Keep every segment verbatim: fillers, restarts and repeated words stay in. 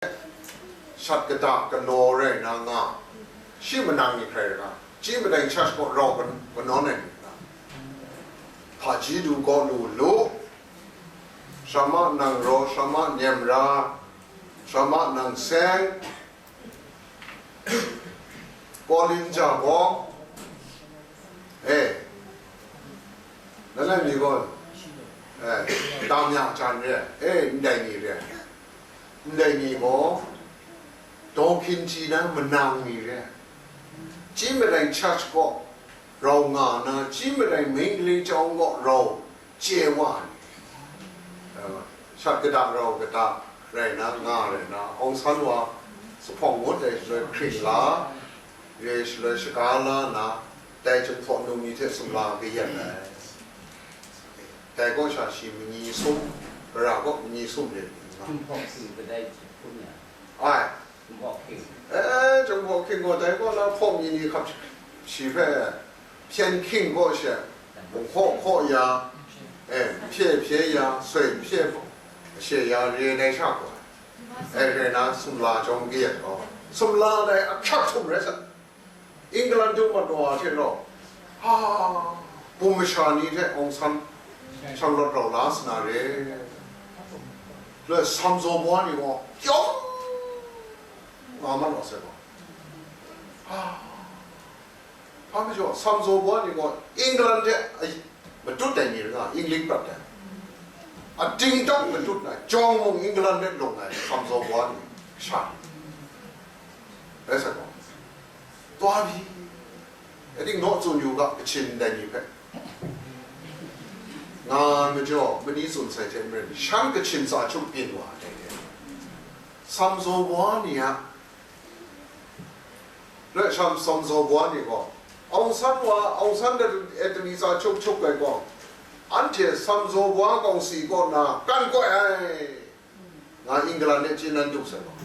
shat kata galaw rai na nga, shi manang ni hkrai ra, chyi madang church kaw rau kan-, kanawn ai ni ra, hpaji du gaw lu lu, shrama nang raw, shrama nyem ra, shrama nang seng, Kawlin ja gaw, e, langai mi gaw, e, tam ya jan re, e, ndai ni re, ndai ni gaw, daw hkin ji na manang ni re, chyi madang church kaw rau nga na, chyi madang mingli chyawm kaw rau chye wa ai ni, eh, shat kata rau kata rai na, nga rai na, Aung San wa zuphpawng ngut ai shaloi hkring la, re shaloi shaga la na, dai Jinghpaw num ni hte sumla kayat ai. Dai kaw sha shi manyi sum, gara kaw manyi sum lit nga. Jinghpaw hking kadai hpun ya. Ai. Jinghpaw hking. Eh, Jinghpaw hking gaw dai kaw la hpawng mi ni hkap shi hpe, hpyen hking kaw she, hkaw hkaw ya, eh, hpye hpye ya, soi hpye she ya, re dai sha gaw, eh, re na sumla chyawm kayat gaw, sumla dai ahkyak htum rai sa, England dum mat wa hte rau, ha, bum masha ni hte Aung San shanglawt rau la sa na re. Le Samzaw baw ni gaw kyawm nga mat wa sai gaw, ha, hpa majaw, Samzaw baw ni gaw England hte a matut ai ni rai nga, England prat ai, a tingtang matut ai, jawng mung England hte lung ai Samzaw baw ni sha ni rai sai gaw, taw pyi, ating naw tsun yu ga, Kachin ndai ni hpe. Nga majaw, mani tsun sai hte maren, shan Kachin tsa hkyuk byin wa ai. Samzaw baw ni a, le sham Samzaw baw ni gaw, Aung San wa, Aung San de Italy tsa hkyuk hkyuk ai gaw, anhte Samzaw baw kawng si kaw na kan koi ai. Nga England e chye nan du sai gaw,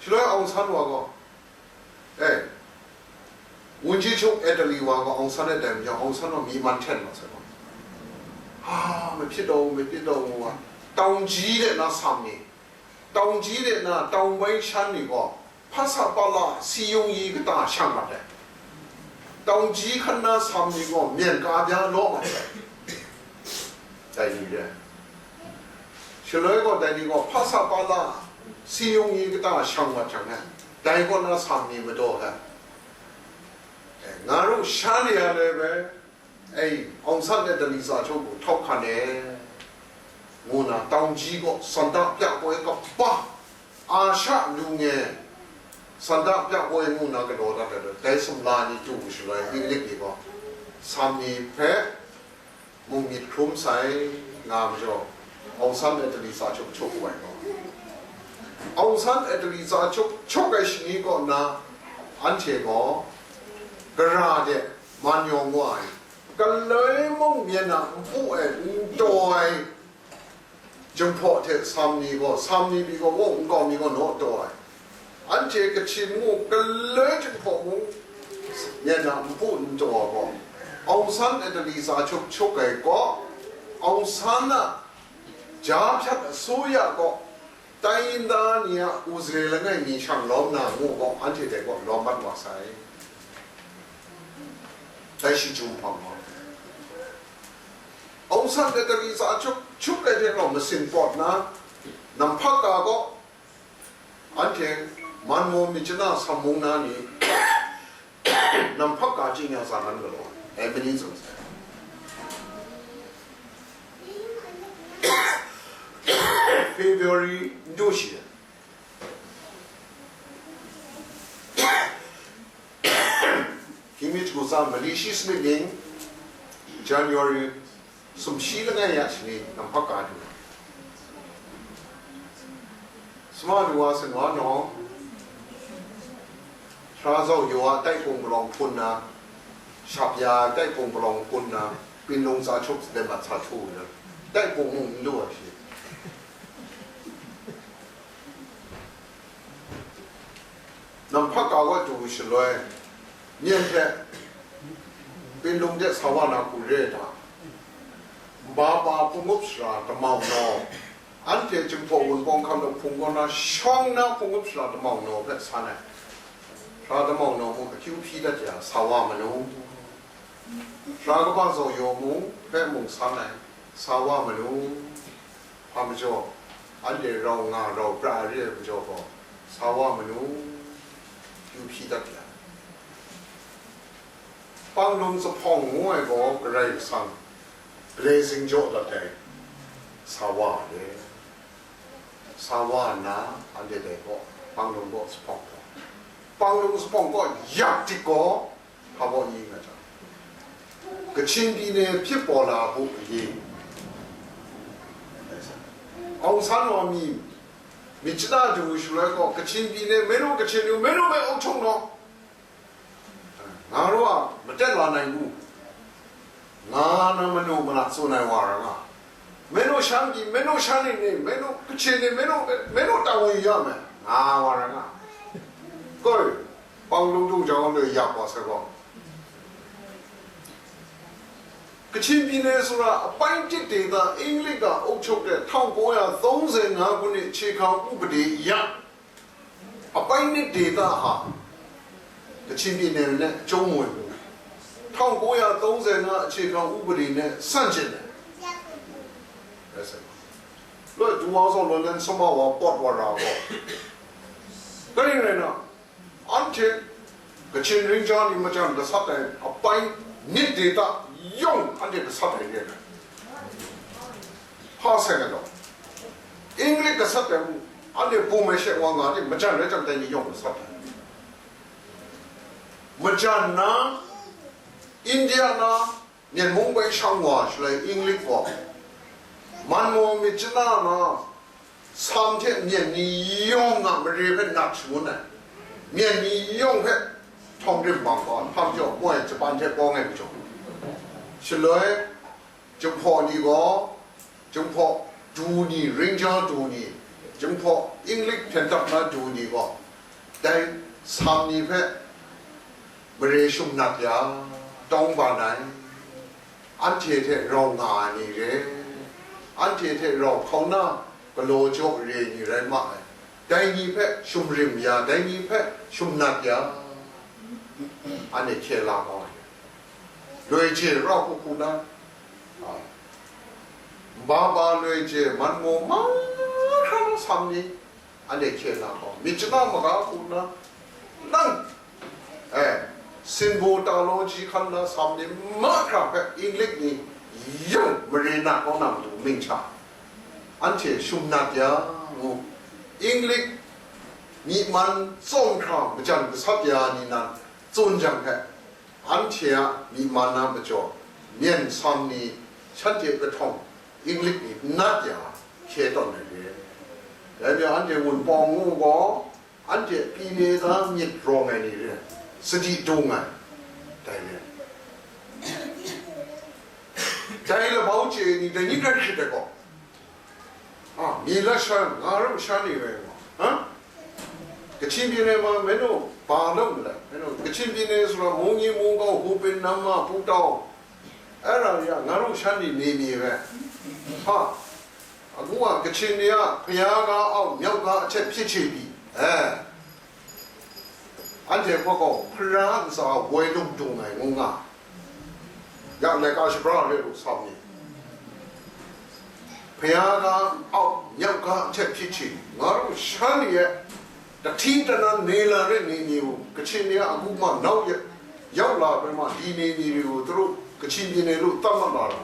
shaloi Aung San wa gaw, eh, wunji hkyuk Italy wa gaw Aung San e dai majaw, Aung San wa myi man hten wa sai gaw, ha, maphyit daw, maphyit daw ngu wa, tawng ji de na sam ni, tawng ji de na tawng bai shan ni gaw, hpasa pala si yung yi kata shang mat ai. Tawng ji hkan na sam ni gaw myen ka bya law mat ai. Dai ni re. Shaloi gaw dai ni gaw hpasa pala si yung yi kata shang mat jang e, dai kaw na sam ni madaw ai. Eh, nga ru sha ni ya le bai, ei, Aung San Italy tsa hkyuk gaw htawk hkan e, ngu na tawng ji gaw sanda pya koi kaba, a sha lu nge, sanda pya koi ngu na galaw dat ai, dai sumla ni du shaloi, Inglik ni gaw, sam ni hpe mung myit hkrum sai nga majaw, Aung San Italy tsa hkyuk hkyuk ai gaw, Aung San Italy tsa hkyuk hkyuk ai shani kaw na, anhte gaw gara de man yawng wa ai, galoi mung myen a npu e n taw ai, Jinghpaw hte sam ni gaw, sam ni pyi gaw, wo nkau mi gaw naw taw ai. Anhte Kachin ngu galoi Jinghpaw mung myen a npu n taw ai gaw, Aung San Italy tsa hkyuk hkyuk ai gaw, Aung San a ja hpyat asuya gaw, tai nda ni a u zare langai mi shang lawm na ngu gaw, anhte dai gaw lawm mat wa sai. Dai shi jum hpang gaw, Aung San Italy tsa hkyuk hkyuk ai hte rau masin pawt na, Namphaka gaw, anhte Manmo myit chana sam mung na ni, Namphaka ching ya sa nan galaw ai, mani tsun sai. February n du shi, Hkying mi hku tsa mali shi sanit ning, January sumshi langai ya shani Namphaka du. Suma du wa, Sain Wa Nawng, Hkra Zau Yaw a tai hpung palawng hpun na, shap ya ai tai hpung palawng hpun na, Pinlung tsa hkyuk de mat sa htu na, tai hpung mung n lu ai shi. Namphaka wa du shaloi, myen hte Pinlung de sa wa na hku re ai hta, nba pa pungup sara damau naw, Anhte Jinghpaw Wunpawng hkam na hpung kaw na shawng na hpung up sara damau naw hpe san ai. Sara damau naw mung akyu hpyi dat ya, sa wa manu. Sara kaba zaw yaw mung hpe mung san ai, sa wa manu. Hpa majaw, anhte rau nga rau pra ai re ai majaw gaw, sa wa manu. Akyu hpyi dat ya. Panglung zuphpawng ngu ai gaw Karai Kasang blessing jaw dat ai, sa wa ai. Sa wa nna, anhte dai gaw, panglung gaw zuphpawng gaw, panglung zuphpawng gaw yak dik gaw, hpa baw yi nga jang, Kachin pyi ne hpyi paw la bu ayi. Aung San wa mi, mi chana du shaloi gaw, Kachin pyi ne, menu Kachin yu, menu me aung chung naw. Nga ru a, matet la nai ngu? Nga na manu mana tsun ai wa ra nga. Menu shan pyi, menu shan ni ni, menu Kachin ni, menu, menu ta wa yu ya me, nga wa ra nga. Koi, Panglung dung jang loi yak wa sai gaw. Kachin pyi ne sara apai tit de ta Inglik a auk chuk de htang kaw ya tsawng ze nga kun ni hkye hkrang u pade ya. Apai nit de ta ha, Kachin pyi ne ne chyawm moi mu. Htang kaw ya tsawng ze nga hkye hkrang u pade ne san chin ne. Loi du wa zaw loi len summa wa pawt wa ra gaw. Kaning rai na, anhte Kachin ring ja ni majan gasat ai apai nit de ta yawng anhte gasat ai re ai. Hpa seng ai law, Inglik gasat ai mu, anhte bum ai she wa nga ni majan rai jang dai ni yawng gasat ai. Majan na, India na, Myen mung bai shang wa shaloi Inglik gaw, Manmaw myit chana na, Sam hte myen ni yawng a mare hpe nat shangun ai, myen ni yawng hpe htawng rim bang gaw, hpa majaw, moi Japan hte bawng ai majaw, shaloi Jinghpaw ni gaw, Jinghpaw du ni, ring ja du ni, Jinghpaw Inglik hpyen dap na du ni gaw, dai Sam ni hpe mare shum nat ya, tawng ban ai, anhte hte rau nga ai ni re, anhte hte rau hkau na galaw jaw re ai ni rai ma ai, dai ni hpe shum rim ya, dai ni hpe shum nat ya, anhte hkye la kau ai. Loi je ra hku hku na, a, nba ba loi je, Manmaw mahkra na Sam ni, anhte hkye la kau, myit chana maga hku na, nang, eh, sinbaw ta law ji hkan na Sam ni mahkra hpe Inglik ni yawng mare na kau na matu ming hta, anhte shum nat ya ngu, Inglik myi man tsawm hkra majan gasat ya ni nan tsun jang hpe, anhte a myi man na majaw, myen Sam ni shanhte kahtawng Inglik ni nat ya hkye tawn ai re. Dai majaw, anhte Wunpawng ngu gaw, anhte pyi ne ta myit rawng ai ni re, sadi dung ai, dai re. Dai labau chye ni, dai ni hkrai hkrit ai gaw, a, mi lat sha, nga ru sha ni rai wa, ha? Kachin pyi ne ma, menu, ba law mu lai, menu, Kachin pyi ne sara, mung ni mung kau, hu pin nam ma, pu tau, ai ra ya, nga ru sha ni mi mi rai, ha? Agu a Kachin ni a, hpaya ga au, myau ga ahtet hpyi chye pyi, eh. Anhte hpa gaw hpara ntsa woi lung dung ai ngu nga, yak laika shabra re lu Sam ni. Hpaya ga au, nyau ga hte hpyi hti, nga ru sha ni e, dahti danan ni la re ni ni u, Kachin ni a agu ma nau yet yau la ai ma, li ni ni ri u, turu Kachin pyi ne lu tam ma la ra.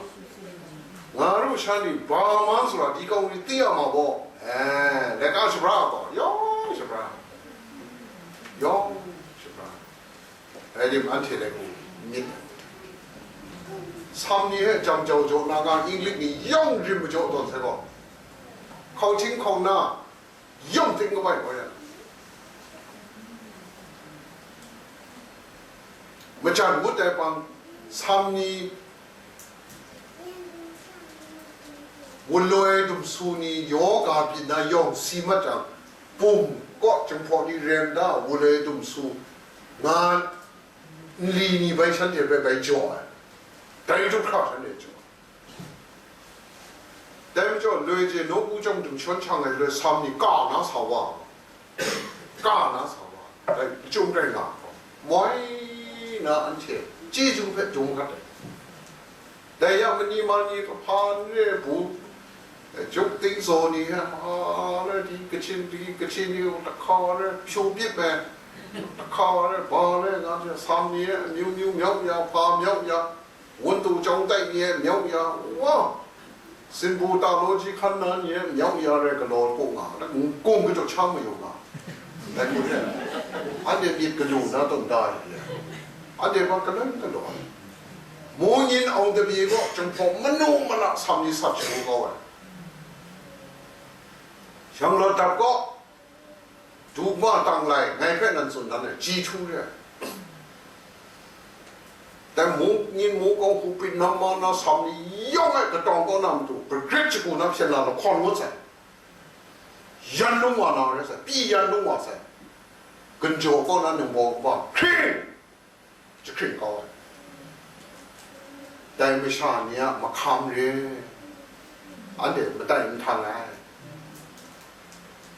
Nga ru sha ni ba man sara di kau ni ti a ma gaw, eh, laika shabra gaw, yawng shabra, yawng shabra. Dai rim anhte dai hku myit ai. Sam ni hpe jam jau jaw na nga, Inglik ni yawng rim majaw tawn sai gaw, hkau hting hkau na yawng ting kabai gaw ya. Majan ngut ai pang, Sam ni, wunloi dumsu ni, yaw ga byin na yawng si mat jang, bum kaw Jinghpaw ni rem da, wunloi dumsu nga, nli ni bai shanhte bai bai jaw ai, dai du hkra shanhte jaw ai. Dai majaw, Loi je nawku chyawm dum shawn shang ai loi sam ni ka na sa wa, ka na sa wa, dai chyum rai nga, moi na anhte chyeju hpe jung gat ai. Dai yang mani ma ni kahpa n re bu, juk ting zaw ni hpe, ma re di, Kachin di, Kachin ni, tahka re, pyu bit me, tahka re, ba re, nga hte sam ni e, amyu myu myau ya, hpa myau ya, wuntu chyawng tai ni e myau ya, wa, sinbu ta law ji hkan na ni e myau ya rai galaw kung nga, kung kajawt sha mayu nga, dai hku hte, anhte myit galu na tawn da ai re, anhte hpa kalai galaw ai. Mungyin Aung Dabi gaw Jinghpaw manu mana sam ni sat shagu kau ai. Shanglawt dap gaw, du ma tang lai, ngai hpe nan tsun dan ai, ji htu re ai. Dai mungyin mungkawng hku prit nam ma na sam ni yawng ai katawng kaw na matu, hprit shagu na hpyen na lahkawn ngut sai. Yan lung wa na rai sai, pyi yan lung wa sai. Ginjaw kaw na ningbaw kaba hkring jahkring kau ai. Dai masha ni a mahkam re, anhte matai n htang ai.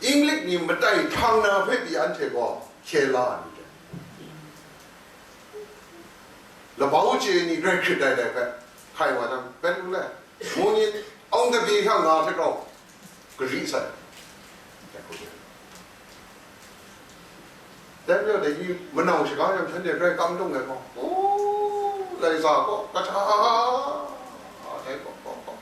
Inglik ni matai htang na hpe pyi anhte gaw hkye la ai myit dai. Labau chye ni rai hkrit ai dai hpe, hkai wa jang, pen n le, mungyin Aung Dabi hta nga hte rau, gari sai. Dai hku de. Dai majaw dai ni manau shaga jang, shanhte grai kam tung ai gaw, o, lai za gaw, kata, dai gaw, gaw, gaw,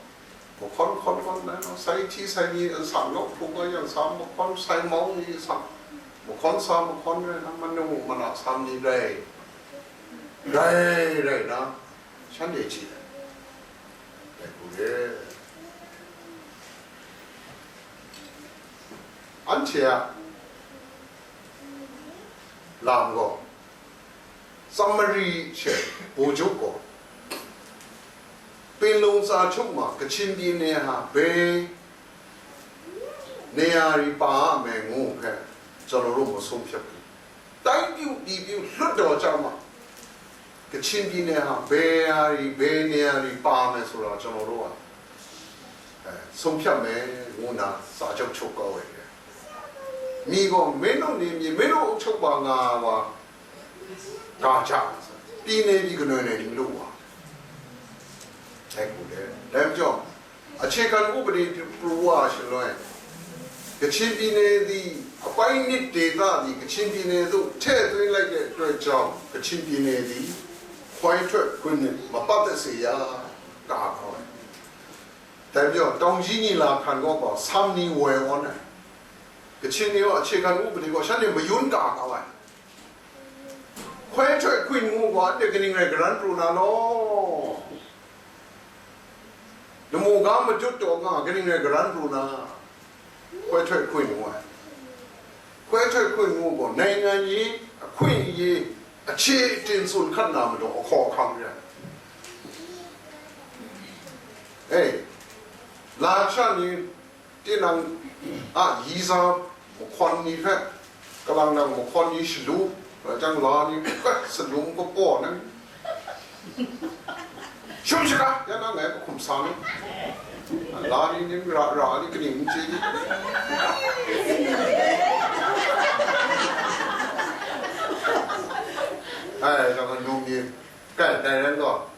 mahkawn hkawn hkawn nai gaw, sai hti sai ni, nsang naw hpung ai yang sa, mahkawn sai mau ni sa, mahkawn sa, mahkawn rai na, manu mana sam ni rai, rai, rai na, shanhte chye ai. Dai hku re. Anhte a lam gaw, Samari she Bojuk gaw, Pinlung tsa htuk ma Kachin pyi ni hpe, နေရာတွေ ပါရမယ် ngu hpe, ကျွန်တော်တို့ မဆုံးဖြတ်ဘူး။ တိုင်းပြုပြည်ပြုလွှတ်တော်ကျမှ ကချင်ပြည်နယ်ဟာ ဘယ်ဟာတွေ ဘယ်နေရာတွေ ပါမယ်ဆိုတာ ကျွန်တော်တို့က အဲ ဆုံးဖြတ်မယ် ငုံးနာ စာချုပ် ချုပ်သွားခဲ့တယ်။ မြေပေါ် မင်းတို့နယ်မြေ မင်းတို့အုပ်ချုပ်ပါ ငါပါ ကာကြ ပြည်နယ်ပြည်ကနွယ်နယ် မင်းတို့ပါ အဲ ကိုယ်တယ်။ ဒါကြောင့် အခြေခံဥပဒေပြုဖို့ အရှင်လွင် ကချင်ပြည်နယ်သည် အပိုင်းနှစ်ဒေသသည် ကချင်ပြည်နယ်သို့ ထည့်သွင်းလိုက်တဲ့အတွက်ကြောင့် ကချင်ပြည်နယ်သည် ခွဲထွက်ခွင့်နှင့် မပတ်သက်စေရ တာခေါ်တယ်။ ဒါကြောင့် တောင်ကြီးညီလာခံကော ဆမ်နီဝယ်ဝေါ်နိုင် ကချင်နေရော အခြေခံဥပဒေကော ရှမ်းနေမယွန်းတာကောင်းပါ ခွဲထွက်ခွင့်ကို ဘာတကနင်္ဂနွေ ကရန်ပရူနာလော နမောကမတွတ်တော့ငါ ကနင်္ဂနွေ ကရန်ပရူနာ ခွဲထွက်ခွင့်ကို ခွဲထွက်ခွင့်ကို ဘာနိုင်ငံရေး အခွင့်အရေး အခြေအတင်စွန့်ခတ်နာမတော် အခေါ်အခါမရ အေး လာချနေ Tinang a yi za mahkawn ni hpe, kalang nang mahkawn ni shalu, jang la ni hpe, salum kapaw nang, shum shaka, ya na ngai hkum sa ni, la ni, ni ra, ra ni, kaning n chye ni. Ai, jang num ni, kai, dai ran gaw,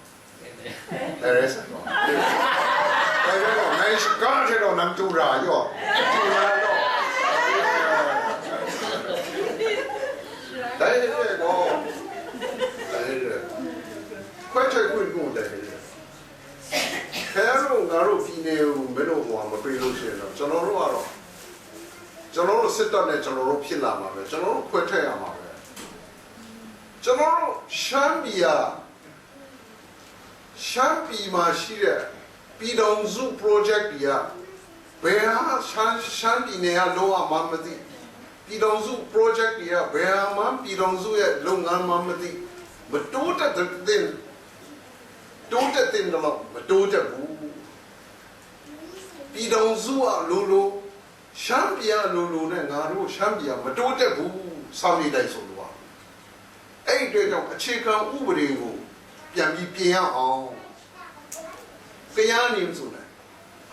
Dai rai sa gaw. Dai rai gaw, ngai shaka hte rau nang du ra yaw. Du ra yaw. Dai rai gaw. Dai rai. ခွဲထွက်ခွင့်ကို dai rai. ခင်ဗျားတို့ ငါတို့ ပြည်နယ်ကို မင်းတို့ ဟိုဟာ မပေးလို့ရှိရင်တော့ ကျွန်တော်တို့ကတော့ ကျွန်တော်တို့ စစ်တပ်နဲ့ ကျွန်တော်တို့ ဖြစ်လာမှာပဲ။ ကျွန်တော်တို့ ခွဲထွက်ရမှာပဲ။ ကျွန်တော်တို့ ရှမ်းပြည်က ရှမ်းပြည်မှာရှိတဲ့ ပြည်ထောင်စု project တွေက ဘယ်ဟာ ရှမ်း ရှမ်းပြည်နယ်က လုပ်ရမှန်းမသိ၊ ပြည်ထောင်စု project တွေက ဘယ်ဟာမှ ပြည်ထောင်စုရဲ့ လုပ်ငန်းမှန်းမသိ၊ မတိုးတက်သင့် တိုးတက်သင့်သလောက် မတိုးတက်ဘူး။ ပြည်ထောင်စုက လိုလို ရှမ်းပြည်က လိုလိုနဲ့ ငါတို့ ရှမ်းပြည်က မတိုးတက်ဘူး။ စာပေတိုက်ဆိုလိုပါ။ အဲ့ဒီအတွက်ကြောင့် အခြေခံဥပဒေကို ပြန်ပြီးပြင်ရအောင်။ ကယားနေမဆိုနဲ့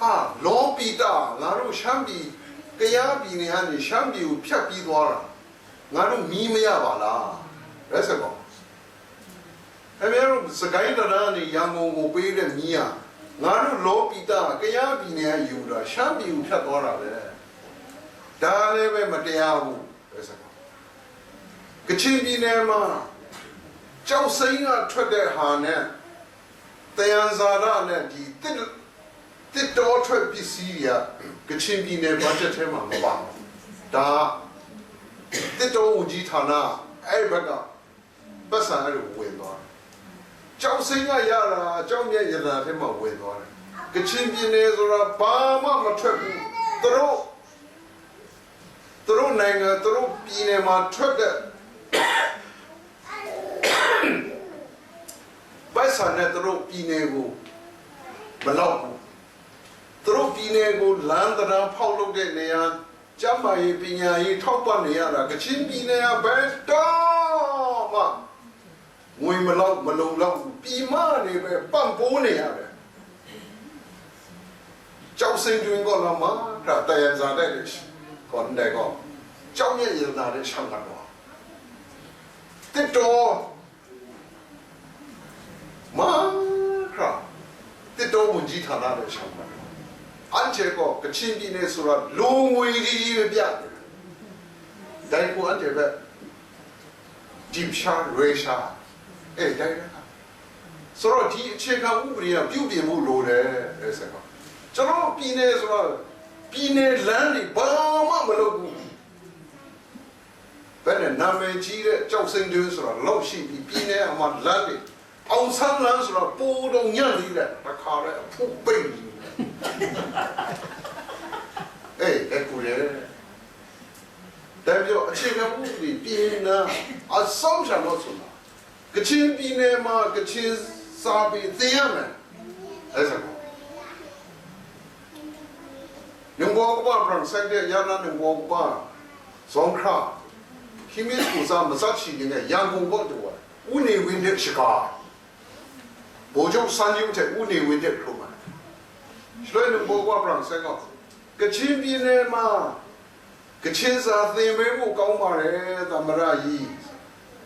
ဟာလောပိတငါတို့ရှမ်းပြည်ကယားပြည်နယ်ကနေရှမ်းပြည်ကိုဖြတ်ပြီးသွားတာငါတို့မီးမရပါလားလဲဆိုတော့ခင်ဗျားတို့စကိုင်းတိုင်းကနေရန်ကုန်ကိုပေးတဲ့မီးဟာငါတို့လောပိတကယားပြည်နယ်ကယူတာရှမ်းပြည်ကိုဖြတ်သွားတာပဲဒါလည်းပဲမတရားဘူးလဲဆိုတော့ကချင်ပြည်နယ်မှာကြောက်စိမ်းကထွက်တဲ့ဟာနဲ့တယံဇာတနဲ့ဒီတစ်တစ်တောထွက်ပစ္စည်းတွေကကချင်ပြည်နယ်ဘတ်ဂျက်ထဲမှာမပါဘူးဒါတစ်တောဝန်ကြီးဌာနအဲ့ဘက်ကပတ်စံအဲ့လိုဝင်သွားတယ်ကျောက်စိမ်းကရတာအကြောင်းမြတ်ရတနာထဲမှာဝင်သွားတယ်ကချင်ပြည်နယ်ဆိုတာဘာမှမထွက်ဘူးသူတို့သူတို့နိုင်ငံသူတို့ပြည်နယ်မှာထွက်တဲ့ပတ်စံနဲ့သူတို့ပြည်နယ်ကိုမလောက်ဘူးသူတို့ပြည်နယ်ကိုလမ်းသဏ္ဍာန်ဖောက်လုပ်တဲ့နေရာကျန်းမာရေးပညာရေးထောက်ပံ့နေရတာကချင်ပြည်နယ်ကဘယ်တော့မှငွေမလောက်မလုံလောက်ဘူးပြည်မနေပဲပံ့ပိုးနေရတယ်ကျောက်စိမ်းတွင်းကောလာမှာဒါတရားစားတဲ့ကောတဲ့ကောကျောက်မြတ်ရတနာတဲ့ရှမ်းကတော့တစ်တော် မဟာတစ်တော်ဝန်ကြီးဌာနပဲရှောင်ပါတယ်အဲ့ဒီကချင်ပြည်နယ်ဆိုတာလူငွေကြီးကြီးပဲပြတယ်ဒါကိုအဲ့ဒီပဲဒီပရှာရွေးရှာအဲ့ဒါဆိုတော့ဒီအခြေခံဥပဒေကပြုပြင်ဖို့လိုတယ်ဆိုတော့ကျွန်တော်ပြည်နယ်ဆိုတာပြည်နယ်လမ်းတွေဘာမှမလုပ်ဘူးဘယ်နဲ့နာမည်ကြီးတဲ့ကြောက်စိမ်းတွင်းဆိုတာလောက်ရှိပြီးပြည်နယ်အမှလမ်းတွေအောင်ဆန်းလမ်းဆိုတာပိုးတော့ညံ့နေတယ်တခါတည်းအဖုပိတ်နေတယ်အေးအဲ့ကူတယ်တပြောအခြေခံဥပဒေပြင်နာအဆုံးချလို့ဆိုတာကချင်ပြည်နယ်မှာကချင်စာပေသင်ရမယ်အဲ့ဒါနင်ဘောကပပြန့်ဆိုင်တဲ့ရန်နင်ဘောကပဇွန်ခရ ဟိမင်းပူဇာမစရှိနေနဲ့ရန်ကုန်ဘက်တူဝါဦးနေဝင်းတဲ့ရှကာဗိုလ်ချုပ်စန်းယုံတဲ့ဦးနေဝင်းတဲ့ခရိုမန်ရွှေနင်ဘောကပပြန့်ဆိုင်ကကချင်ပြည်နယ်မှာကချင်စာသင်ပေးဖို့ကောင်းပါတယ်သမရကြီး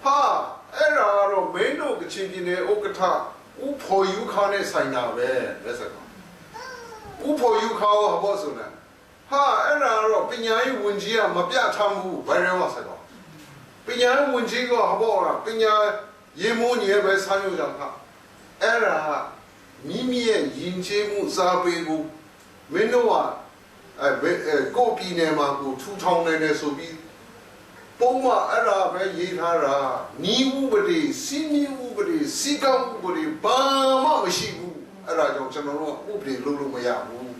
ဟာအဲ့ဒါကတော့မင်းတို့ကချင်ပြည်နယ်ဥက္ကဋ္ဌဦးဖော်ယူခါနဲ့ဆိုင်တာပဲလက်ဆက်ပါဦးဖော်ယူခါရောဟောဆိုနေဟာအဲ့ဒါကတော့ပညာရေးဝန်ကြီးကမပြတ်ထားဘူးဘယ်ရဲဝါဆိုင်ပါပညာရေးဝန်ကြီးကဟောတာပညာရေးမိုးညဲပဲဆန်းယူကြတာအဲ့ဒါမိမိရဲ့ယဉ်ကျေးမှုစာပေကိုမင်းတို့ကအဲအဲကိုယ့်ပြည်နယ်မှာကိုထူထောင်နိုင်တယ်ဆိုပြီးပုံမှန်အဲ့ဒါပဲရေးထားတာနီးဥပဒေစီးမင်းဥပဒေစီကံဥပဒေဘာမှမရှိဘူးအဲ့ဒါကြောင့်ကျွန်တော်တို့ကဥပဒေလုပ်လို့မရဘူး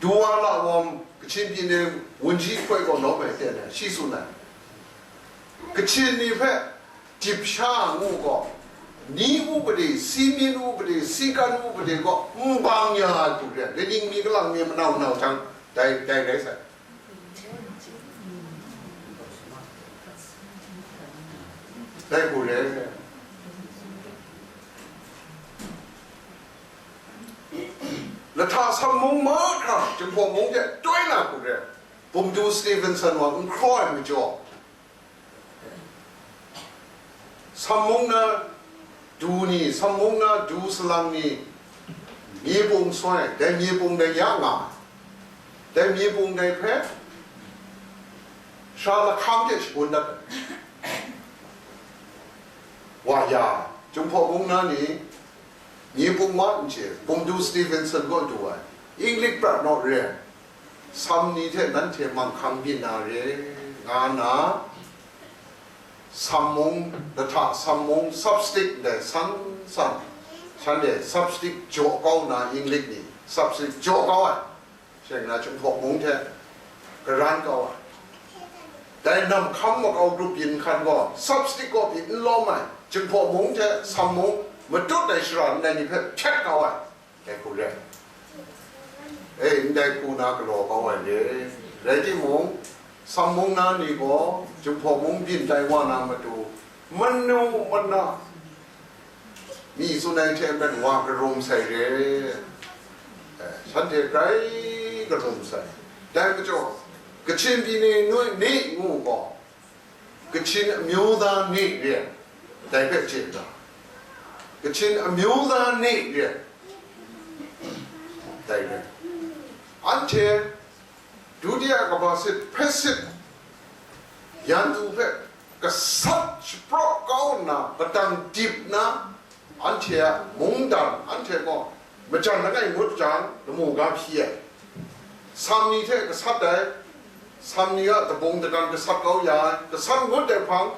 ဒူဝါလာဝမ်ကချင်ပြည်နယ်ဝန်ကြီးအဖွဲ့ကတော့ပဲတဲ့တယ်ရှိဆိုနိုင်ကချင်နေဖက် จิบชางูก็นี้อุปเดสีมีนอุปเดสีกันอุปเดก็บางอย่างอยู่เนี่ยเดี๋ยวนี้มีกำลังมีมันเอาเอาจังได้ได้ได้สักได้กูเลยแล้วถ้าสมมงมาครับจึงพอมงจะด้วยนะกูเลยผมดูสตีเฟนสันว่ามันคล้อยมันจอ Sammung na du ni, sammung na du salang ni, mye pung soi, dai mye pung dai ya nga, dai mye pung dai hpe, sha lahkam hte shabun dat ai. Wa ya, Jinghpaw mung na ni, mye pung ma n chye, Bumdu Stevenson kaw du ai, English prat naw re ai. Sam ni hte nanhte manghkang byin na re, nga nna, sammung, lahta sammung, substake ndai san san, shanhte substake jaw kau nna, English ni substake jaw kau ai, sheng na Jinghpaw mung hte karan kau ai. Dai nam hkam makau grup byin hkan gaw, substake kaw pyi n lawm ai, Jinghpaw mung hte sammung matut ai shara ndai ni hpe hpyat kau ai. Dai hku re ai. E, ndai hku na galaw kau ai re. Rai timung, sammung na ni gaw Jinghpaw mung byin tai wa na matu, manu mana, Mi tsun ai hte maren wa karum sai re, eh, shanhte grai karum sai. Dai majaw, Kachin pyi ni ngu, ni ngu gaw, Kachin amyu da ni re, dai hpe chye ga. Kachin amyu da ni re, dai re. Anhte Dutiya Kabasit hpe sit, yan du hpe gasat shapraw kau nna, padang dip nna, anhte a mungdan, anhte gaw majan langai ngut jang, lamu ga hpyi ai. Sam ni hte gasat ai, sam ni a dabung dagan gasat kau ya ai, gasat ngut ai hpang,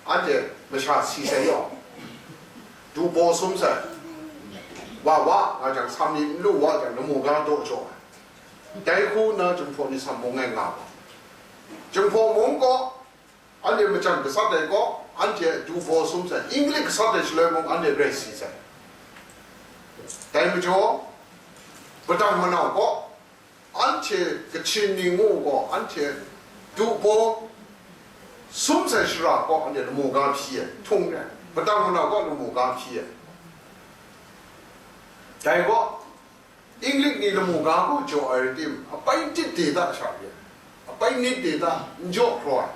anhte masha si sai yaw, du baw sum sai, wa wa nga jang, sam ni n lu wa jang, lamu ga daw jaw ai. Dai hku nna Jinghpaw ni sam mung e nga wa. Jinghpaw mung gaw, anhte majan gasat ai gaw, anhte du baw sum sai, English gasat ai shaloi mung, anhte rai si sai. Dai majaw, padang manau gaw, anhte Kachin ni ngu gaw, anhte du baw sum sai shara gaw, anhte lamu ga hpyi ai, htung ai, padang manau gaw lamu ga hpyi ai. Dai gaw, English ni lamu ga gaw jaw ai rai tim, apai tit de da sha re, apai nit de da n jaw hkraw ai,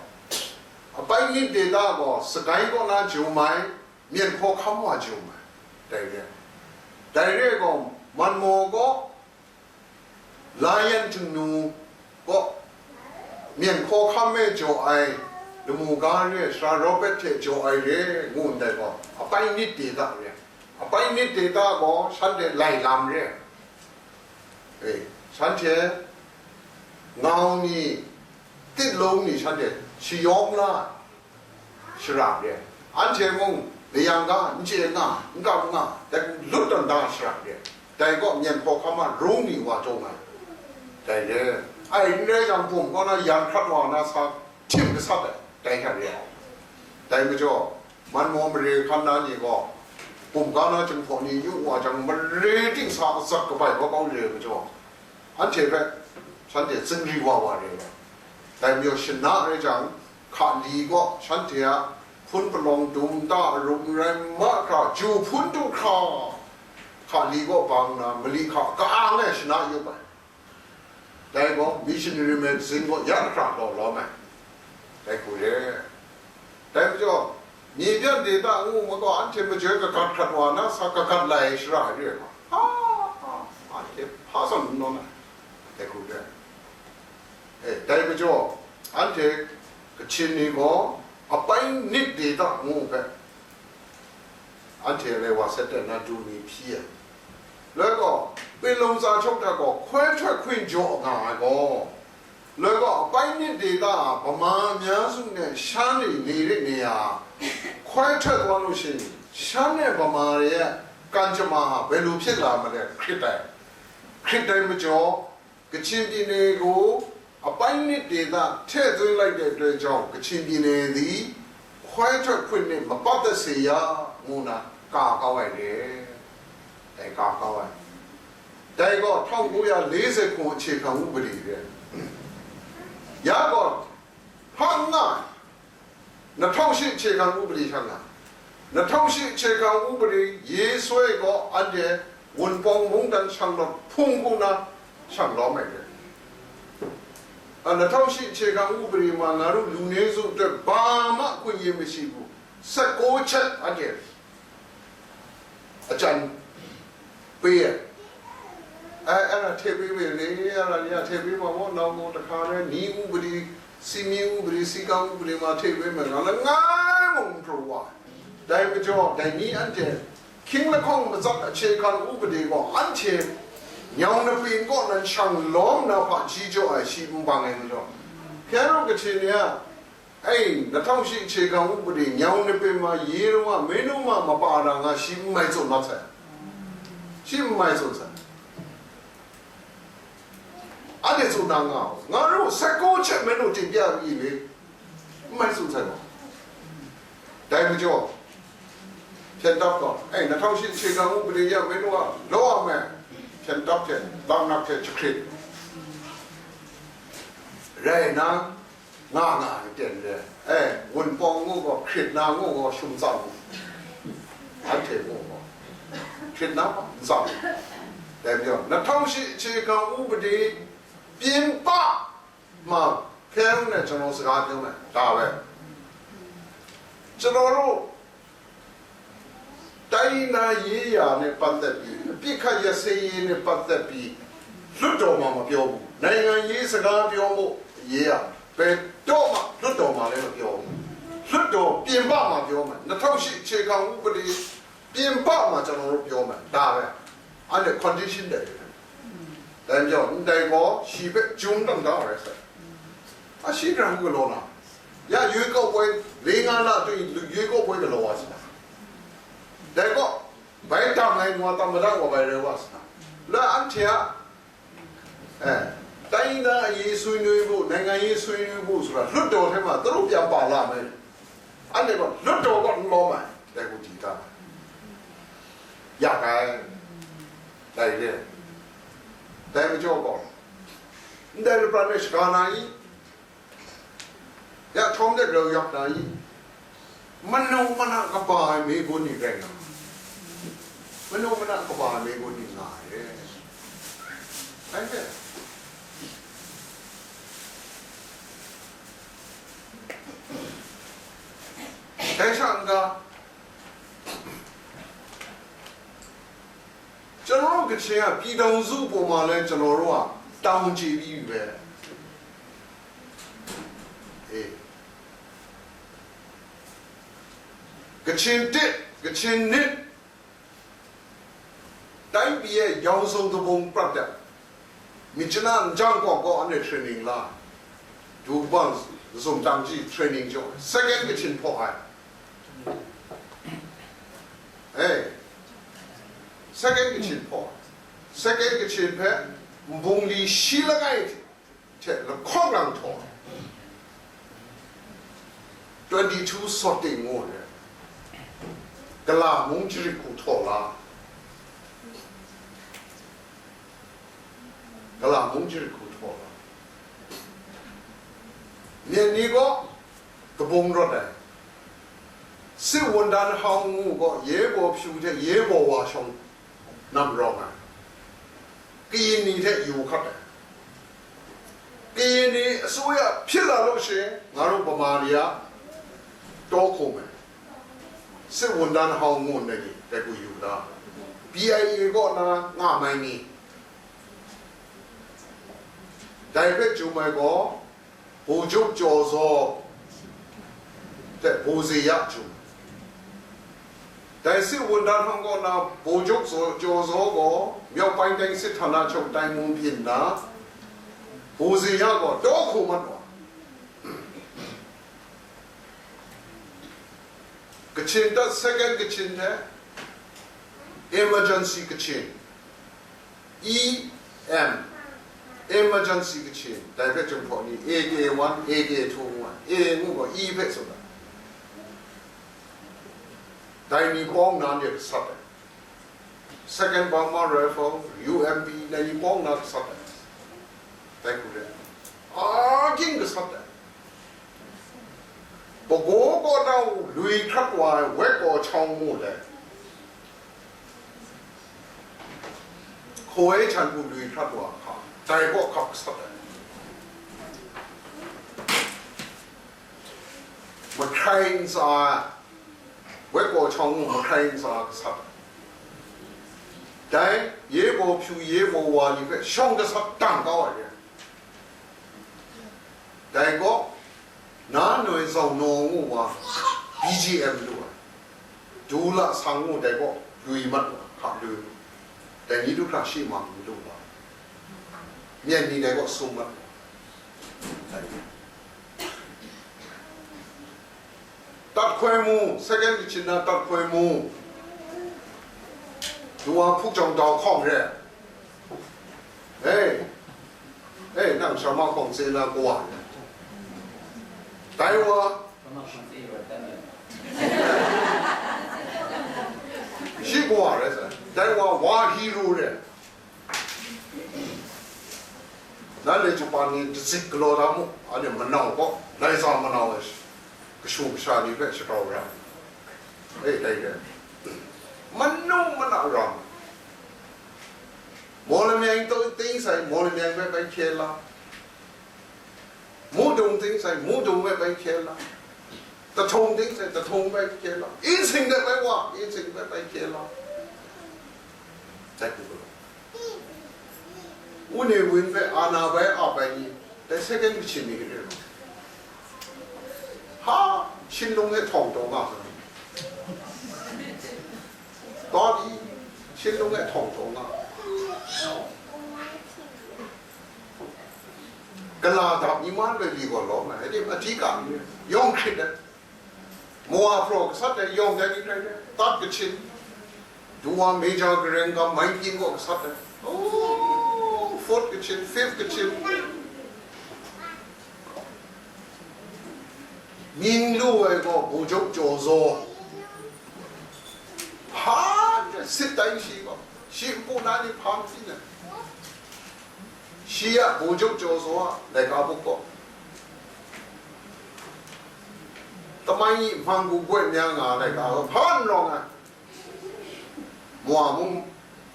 apai nit de da gaw sagai kaw na jau mai, myen hkaw hkam wa jau mai, dai re ai. Dai re ai gaw, Manmaw gaw, Layan Htingnu gaw, myen hkaw hkam e jaw ai, lamu ga re, Sara Robert hte jaw ai re, ngu ndai gaw, apai nit de da re. Apai nit de da gaw, shanhte lai lam re. E, shanhte ngau ni, tit lung ni, shanhte shayawm la, shara re. Anhte mung layang ga, n chye nga, n kam nga, dai lut tawn da shara re. Dai gaw myen hkaw hkam a rung ni wa taw nga ai. Dai re. Ai n rai jang, bum kaw na yan hkrat wa na sa, htim gasat ai, dai hkra re ai. Dai majaw, Manmaw mare hkan na ni gaw, bum ga na Jinghpaw ni yu wa jang, mare ting sa atsat kabai kau kau re ai majaw, anhte hpe shanhte zingri wa wa re ai. Dai majaw, shana rai jang, hka li gaw shanhte a hpun palawng dum ta, arum rai mahkra, ju hpun du hkra, hka li gaw bang na, mali hka ka-ang e shana yup ai. Dai gaw, missionary magazine gaw ya hkra law lawm ai. Dai hku re. Dai majaw, myi byan de ta ngu ma gaw, anhte majoi kagat hkrat wa na, sa kagat lai ai shara re ai gaw, hpa, hpa, anhte hpa zawn n nawn ai. Dai hku re. E, dai majaw, anhte Kachin ni gaw, apai nit de ta ngu hpe, anhte rai wa sat dat na du ni hpyi ai. Loi gaw, Pinlung tsa hkawng hta gaw, hkoi htoi hkun jaw nga ai gaw, loi gaw, apai nit de ta Bama myazu ne shan ni ni rit ni a, hkoi htoi wa lu shin, shan e Bama re ai kan chama hpe lu hpyit la ma le hkrit ai. Hkrit ai majaw, Kachin pyi ni gaw apai nit de ta hte zun lai de doi jawng, Kachin pyi ni di hkoi htoi hkun ni mapat dat se ya, ngu na ka kau ai re. Dai ka kau ai. Dai gaw, htawng ku ya le se hku hkye hkrang u gari re. Ya gaw, hpa n nga ai. Nahtawng shi hkye hkrang u gari hkang nga, nahtawng shi hkye hkrang u gari Yesu e gaw anhte Wunpawng mungdan shanglawt hpung hku na shang lawm ai re. A, nahtawng shi hkye hkrang u gari ma, nga ru lu ne zu doi ba ma kun ye mashi bu, sat kau chat anhte ajan pe ai. Ai, ara hte pe we re, ara ni a hte pe ma wa, nau gaw tahka rai, ni u gari, si mi u gari, si kang u gari ma hte pe ma, nga langai mung n pru wa. Dai majaw, dai ni anhte hkying lahkawng matsat ahkye hkrang u gari gaw, anhte nyau na pyin kaw nan shang lawm na hpaji jaw ai shi n bang ai majaw, hkye rau kahte ni a, Ei, nahtawng shi hkye hkrang u gari, nyau ni pyin ma, ye ru ma, menu ma, mapa ra nga, shi n mai tsun mat sai. Shi n mai tsun sai. Anhte tsun na nga, nga ru, sai kau hte menu ting bya mi le, n mai tsun sai gaw. Dai majaw, hpyen tap gaw, ei, nahtawng shi hkye hkrang u gari ya menu a, law a me, hpyen tap hte, bang nak hte jahkrit. Rai nna, nga nga ai ten re. E, Wunpawng ngu gaw, hkrit na ngu gaw, shum tsam. Anhte mung gaw hkrit na ma, n tsam. Dai majaw, နှစ်ထောင့်ရှစ် အခြေခံဥပဒေ ပြင်ပမှာ ခဲလုံးနဲ့ ကျွန်တော်စကားပြောမယ်။ ဒါပဲ။ ကျွန်တော်တို့ တိုင်းရင်းသားရေးရာနဲ့ပတ်သက်ပြီး၊ အပစ်အခတ်ရပ်စဲရေးနဲ့ပတ်သက်ပြီး၊ လွှတ်တော်မှာမပြောဘူး။ နိုင်ငံရေးစကားပြောဖို့အရေးက ဘယ်တော့မှလွှတ်တော်မှာလည်းမပြောဘူး။ လွှတ်တော်ပြင်ပမှာပြောမယ်။ နှစ်ထောင့်ရှစ် အခြေခံဥပဒေ ပြင်ပမှာ ကျွန်တော်တို့ပြောမယ်။ ဒါပဲ။ အဲ့ဒါ condition တွေ။ ဒါကြောင့် တိုင်ကော ရှိပဲ ကျုံးတမ်းတာပဲဆို။ အရှိတံကလောနာ။ ရ ရွေးကောက်ပွဲ လေးငါးလအတွင်း ရွေးကောက်ပွဲကလောပါစတာ။ ဒါကော ဘယ်တောင်နိုင်မှာ သမ္မတကို ဘယ်ရဲဝါစတာ။ လမ်းအထက် အဲ၊ တိုင်းရင်းသားအရေးဆွေးနွေးဖို့၊ နိုင်ငံရေးဆွေးနွေးဖို့ဆိုတာ လွှတ်တော်ထဲမှာ သူတို့ပြန်ပါလာမယ်။ အဲ့ဒါတော့ လွှတ်တော်က မလောမယ်။ ဒါကို ကြည့်တာ။ ရခိုင်၊ ဒါတွေလည်း၊ ဒါမကြောက်ပါဘူး။ ဒါလည်း ပြတ်နေစကားနိုင်၊ ရထောင်းတဲ့ လောက်ရောက်နိုင်၊ မနုဿမနကပါမေကိုနေကြတာ။ မနုဿမနကပါမေကိုနေငါရဲ့။ အဲ့ဒါ ဒါကြောင့်က ကျွန်တော်တို့ကချင်က ပြည်ထောင်စုပေါ်မှာလဲ ကျွန်တော်တို့က တောင်းကြည့်ပြီးပဲ။ အေး၊ ကချင်တစ်၊ ကချင်နှစ်၊ တိုင်းပြည်ရဲ့ရောင်စုံသဘုံပြတ်တဲ့ မြစ်ကြီးနား ကျောင်းကောက်ကောက် အနေ training လာ၊ ဒူပန် စုံတန်ကြီး training ကျော် second Kachin ဖော်ဟဲ။ အဲ၊ second Kachin ဖော်၊ second Kachin ဖဲ ဘုံလီရှိလကအိုက်ထဲ လခေါင်လံထော် twenty two စော်တင်ငို့တယ်။ ကလာမုံချရစ်ကူထော်လာ၊ ကလာမုံချရစ်ကူထော်လာ။ မြက်နီကော ကဘုံရော့တယ်။ စစ်ဝန်ထမ်းဟောင်းကို ရဲဘော်ဖြူထက် ရဲဘော်ဝါဆောင် နမ်ရောင်ကရင်နီထက် ယူခတ်တယ်။ ကရင်နီအစိုးရ ဖြစ်လာလို့ရှိရင် ငါတို့ဗမာတွေက တောခိုမယ်။ စစ်ဝန်ထမ်းဟောင်းကို နေတယ် ကိုယူတာ။ BIA ကော နာ ငါမိုင်းနီ။ ဒါပေမဲ့ ကျုံးမိုင်းကော ဗိုလ်ချုပ်ကျော်ဇော်ထက် ဗိုလ်စေရကျုံး။ ဒါစစ်ဝန်ထမ်းဟောင်းကော နာ ဗိုလ်ချုပ်ကျော်ဇော်ကော မြောက်ပိုင်းတိုင်းစစ်ဌာနချုပ်တိုင်းမှူးဖြစ်တာ။ ဗိုလ်စေရကော တောခိုမတ်ပါ။ ကချင်တပ် second Kachin ထက် emergency Kachin, EM, emergency Kachin, ဒါပေမဲ့ ကျွန်တော်ဒီ AK one, AK two one, A ကို E ဖက်ဆိုတာ။ ဒါနီပေါင်းနာနဲ့ ကဆတ်တယ်။ Second Burma Rifle, UMP နဲ့ ပေါင်းနာ ကဆတ်တယ်။ တိုက်ခိုက်တယ်။ အကင်း ကဆတ်တယ်။ ပဲခူးကော နာ လွေခတ်သွား ဝဲကော်ချောင်းမို့လဲ။ ခွေးချန်ကူလွေခတ်သွားခါ တိုင်ကော ခပ်ကဆတ်တယ်။ မခိုင်စာ ဝဲကော်ချောင်းမို့ မခိုင်စာ ကဆတ်တယ်။ တိုင် ရဲဘော်ဖြူ ရဲဘော်ဝါလီဖက် ရှောင်းကဆတ် တန်ကောက်ရတယ်။ တိုင်ကော နားနွယ်ဆောင်နော်ငို့ဝါ BGM လို့ပါ။ ဒူလဆန်ငို့ တိုင်ကော လွေမတ်ပါ ခပ်လွေ။ တိုင်ကြီးဒုက္ခရှိမှမလို့ပါ။ မျက်နှီးတိုင်ကော ဆုံးမတ်ပါ။ တိုင် တပ်ခွဲမှူး second Kachin က တပ်ခွဲမှူး သူက ဖူးချောင်တောင်ခေါင်ရဲ။ ဟေး၊ ဟေး၊ နင် ဆရာမခေါင်စဲလာကွာ။ တိုင်ဝါ ရှိကွာရဲစ။ တိုင်ဝါ ဝါဟီးရူးရဲ။ နားလည်ကျူပါနေ တစင်ကလော်ဒါမှု အဲ့ဒါမနောင်ပေါ့။ လိုင်စာမနောင်ပဲ။ ကရှုံးကရှုံးနေပဲ ရှောက်ရ။ အေး တိုင်ရဲ။ Manu mana ram. Mawlamyang ting sai, mawlamyang hpe bai hkye la. Mudung ting sai, mudung hpe bai hkye la. Tahtung ting sai, tahtung bai hkye la. Insing de bai wa, insing de bai hkye la. Dai hku gaw, wu ne wun hpe ana bai ap ai ni, dai second kachin ni re. Ha, shinlung e htawng taw nga. Taw di, shinlung e htawng taw nga. Gala dap ni man bai li gaw lawm ai, adi, adi ka ni, yawng hkrit ai. Mawa hpraw gasat ai, yawng dai ni rai ai, tat kachin. Duwa major gareng ga mai pyin gaw gasat ai. Oh, fourth kachin, fifth kachin. Mying lu ai gaw Bojok Jaw Zaw. Hpa sit tai shi gaw, shi npu na ni hpa masi na. Shi a Bojok Jaw Zaw a laika buk gaw, Tamai Ni Hmang Gu Goi Mya Nga laika gaw hpa n rawng ai. Mawa mung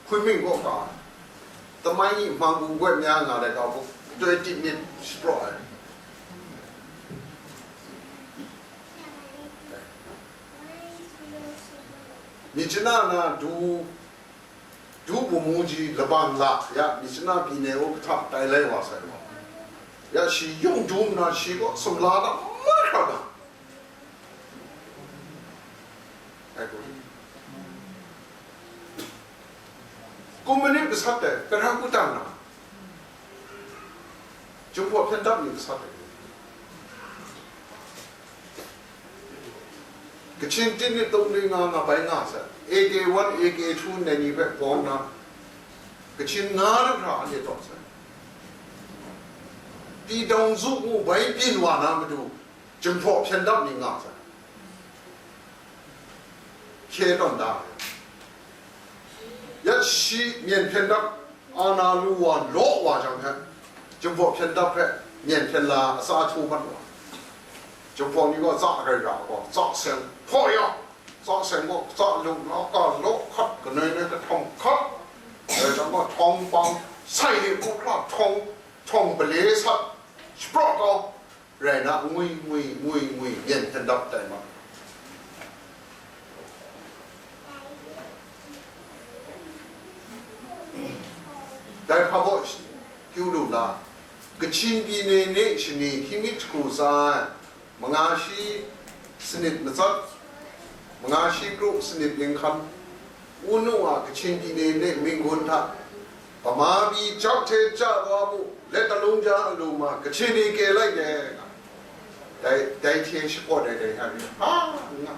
Hkun Ming kaw ka, Tamai Ni Hmang Gu Goi Mya Nga laika buk, twenty myit shapraw ai. Myitkyina na du, du Bamu ji labang la ya, myitkyina pyi ne o kahta tai lai wa sai wa. Ya, shi yung dum na, shi gaw sumla na mahkra na. Ai gaw, kum manit gasat ai, karan kutang na, Jinghpaw hpyen dap ni gasat ai. Kachin tinit tung ni nga nga bai nga sai. A K one, A K two nai ni hpe bawng na, Kachin nga lu hkra anhte taw sai. Pyi Dawng Zu mu bai byin wa na matu, Jinghpaw hpyen dap ni nga sai. Hkye tawn da. Ya shi myen hpyen dap, ana lu wa law wa jang hpe, Jinghpaw hpyen dap hpe myen hpyen la atsa htu mat wa. Jinghpaw ni gaw tsa rai ra gaw, tsa seng hpaw ya, tsa seng gaw, tsa lung la ka law hkat, kanoi nai kahtawng hkat, rai jang gaw, htawng pang, sai de hku hkra htawng, htawng pale sat, shapraw kau, rai na, ngwi, ngwi, ngwi, ngwi, myen hpyen dap tai ma. Dai hpa gaw kyu lu na, Kachin pyi ne ne shani hkying mi jahku tsa ai, manga shi sanit matsat, manga shi kru sanit yinghkan, Unu a Kachin pyi ne ne mying gun hta, Bama pyi jak hte ja wa mu, let talung ja a lu ma, Kachin ni ke lai de, dai, dai hte shapawt ai dai hta ni, ha, nga.